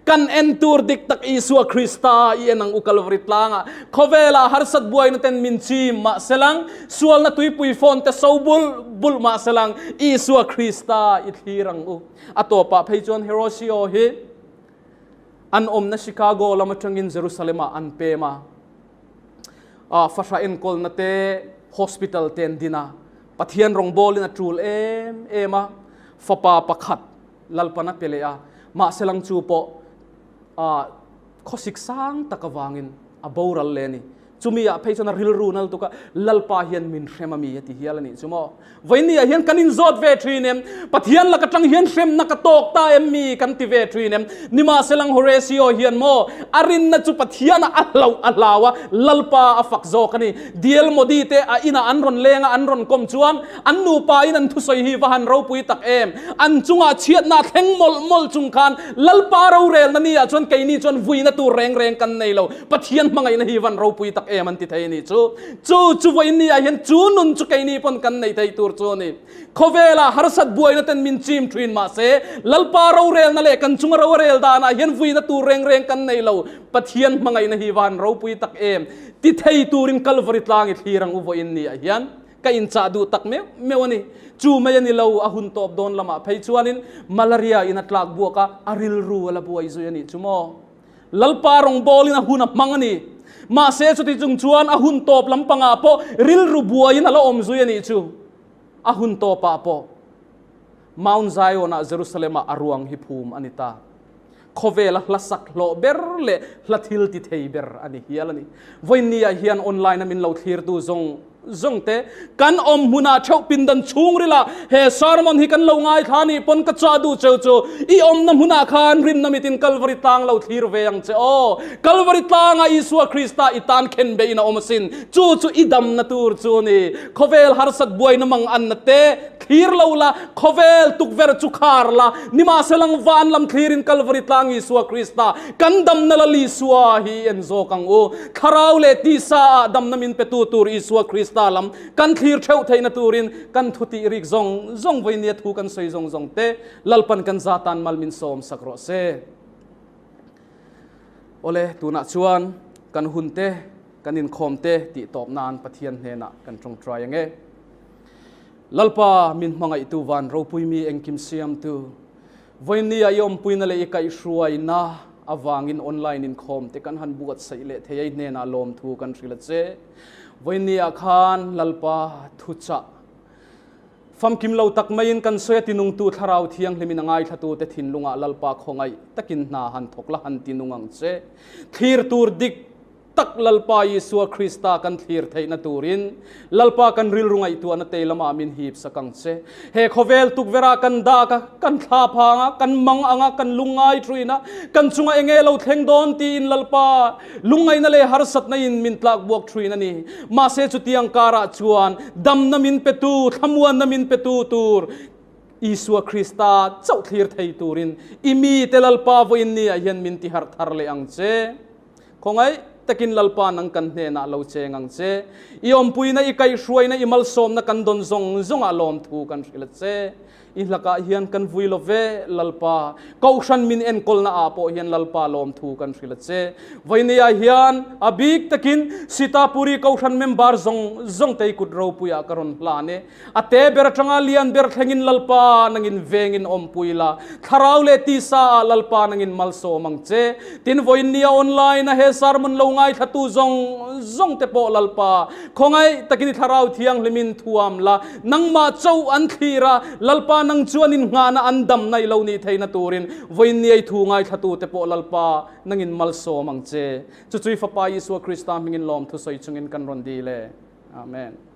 Kan en tur dik tak Isua Krista i en ang u Kalvari tlangah khawvelah harsat buaina ten min chim mah selang, sualna tuipui phone te so bul bul mah selang, Isua Krista i thlir ang u. A tawpah phei chuan Hiroshio hi an awmna Chicago lam atangin Jerusalem-ah an pem a. Fahra enkawlna te, hospital te an din a. Pathian rawngbawlin a tul em em a. Fapa pakhat Lalpan a pe leh a. Mahse lang chu pawh khawsik sang tak avangin a boral leh a ni. Chumi ah phei chuan a rilru nal tuk a, Lalpa hian min hrem a mi a ti hial a nih chu maw. Vawiin ah hian kan inzawt ve thin em? Pathian lak atang hian hremna ka tawk ta em mi kan ti ve thin em? Nimahselang Horatio hian maw a rinna chu Pathian ah a hlauh a hlau a, Lalpa a fak zawk a ni. Diel Modi te a inah an rawn leng a, an rawn kawm chuan an nupa in an thusawi hi va han ropui tak em? An chungah chhiatna a thleng mawlh mawlh chung khan Lalpa rorelna ni ah chuan keini chuan vuina tur reng reng kan nei lo. Pathian hmangaihna hi van ropui tak em an ti thei a ni chu. Chu chu vawiin ni ah hian chu nun chu keini pawn kan nei thei tur chu a ni. Khawvela harsat buaina ten min chim thin mahse Lalpa rorelna leh kan chunga ro a rel danah hian vuina tur reng reng kan nei lo. Pathian hmangaihna hi van ropui tak em ti thei turin Kalvari tlang i thlir ang u vawiin ni ah hian ka inchah duh tak meuh meuh a ni. Chu mai a ni lo, a hun tawp dawn lamah phei chuanin malaria in a tlak buak a, a rilru a la buai zui a nih chu maw. Lalpa rawngbawlin a hun a hmang a ni. Mahse chuti chung chuan a hun tawp lampangah pawh rilru buaiin a la awm zui a nih chu. A hun tawpah pawh Mount Zion-ah Jerusalem-ah a ruang hi phum a ni ta. Khawvela hla sak hlawh ber leh hla thil ti thei ber a ni hial a ni. Vawiinniah hian online-a min lo thlirtu zawng zawng te, kan awm hmunah theuh pindan chhungrilah he sermon hi kan lo ngaithla nih pawn ka chah duh cheu chu i awmna hmunah khan rinna mitin Kalvari tlang lo thlir ve ang che aw. Kalvari tlangah Isua Krista i tan khen beihin a awm asin. Chu chu i damna tur chu a ni. Khawvel harsat buaina mang anna te thlir lo la, khawvel tukverh chu khar la, nimahselang van lam thlirin Kalvari tlang Isua Krista kan damna Lal Isua hi en zawk ang u. Thlarau leh tisa ah damna min petu tur Isua Krista lam kan thlir theuh theihna turin kan thu tih rik zawng zawng vawinia thu kan sawi zawng zawng te Lalpan kan za tan mal min sawm sak rawh se. Awle, tunah chuan kan hun te, kan inkhawm te tih tawp nan Pathian hnenah kan tawngtai ang e. Lalpa min hmangaihtu van ropui mi engkim siamtu, vawinia i awmpuina leh i kaihhruaina avangin online inkhawm te kan han buatsaih leh thei a, i hnenah lawmthu kan hrilh a che. Vawinia khan Lalpa thuchah famkim lo tak maiin kan sawi a, tinungtu Thlarau Thianghlimin a ngaithlatute thinlungah Lalpa khawngaih takin hna han thawk la, han tinung ang che. Thlir tur dik tak Lalpa Isua Krista kan thlir theihna turin Lalpa kan rilru ngaihtuahna te lamah min hip sak ang che. He khawvel tukverah kan dak a, kan thla phang a, kan mang ang a, kan lungngai thuin a, kan chunga enge lo thleng dawn tiin Lalpa lungngaihna leh harsatna in min tlak buak thuin a ni. Mahse chutiang karah chuan damna min petu, thlamuanna min petu tur Isua Krista chauh thlir thei turin i mite Lalpa vawiin ni ah hian min tiharh thar leh ang che. Khawngaih takin Lalpa nang kan hnenah lo cheng ang che. I awmpuina, i kaihhruaina, i malsawmna kan dawn zawng zawngah lawmthu kan hrilh a che. I hlakah hian kan vui lo ve, Lalpa. Kohhran min enkawlna ah pawh hian Lalpa lawmthu kan hrilh a che. Vawinia hian a bik takin Sitapuri Kohhran member zawng zawng te i kut ropuiah ka rawn hlan e. A te ber atanga lian ber thlengin Lalpa nangin vengin awmpui la, thlarau leh tisa ah Lalpa nangin malsawm ang che. Tin, vawiin nia online a he sermon lo ngaithlatu zawng zawng te pawh Lalpa khawngaih takin i thlarau thianghlimin thuam la, nangmah cho an thlir a, Lalpa nang chuan in nghahna an dam naih lo nih theihna turin vawiin nia i thu ngaithlatu te pawh Lalpa nangin malsawm ang che. Chu chui Fapa Isua Krista hmingin lawmthu sawi chungin kan rawn dil e. Amen.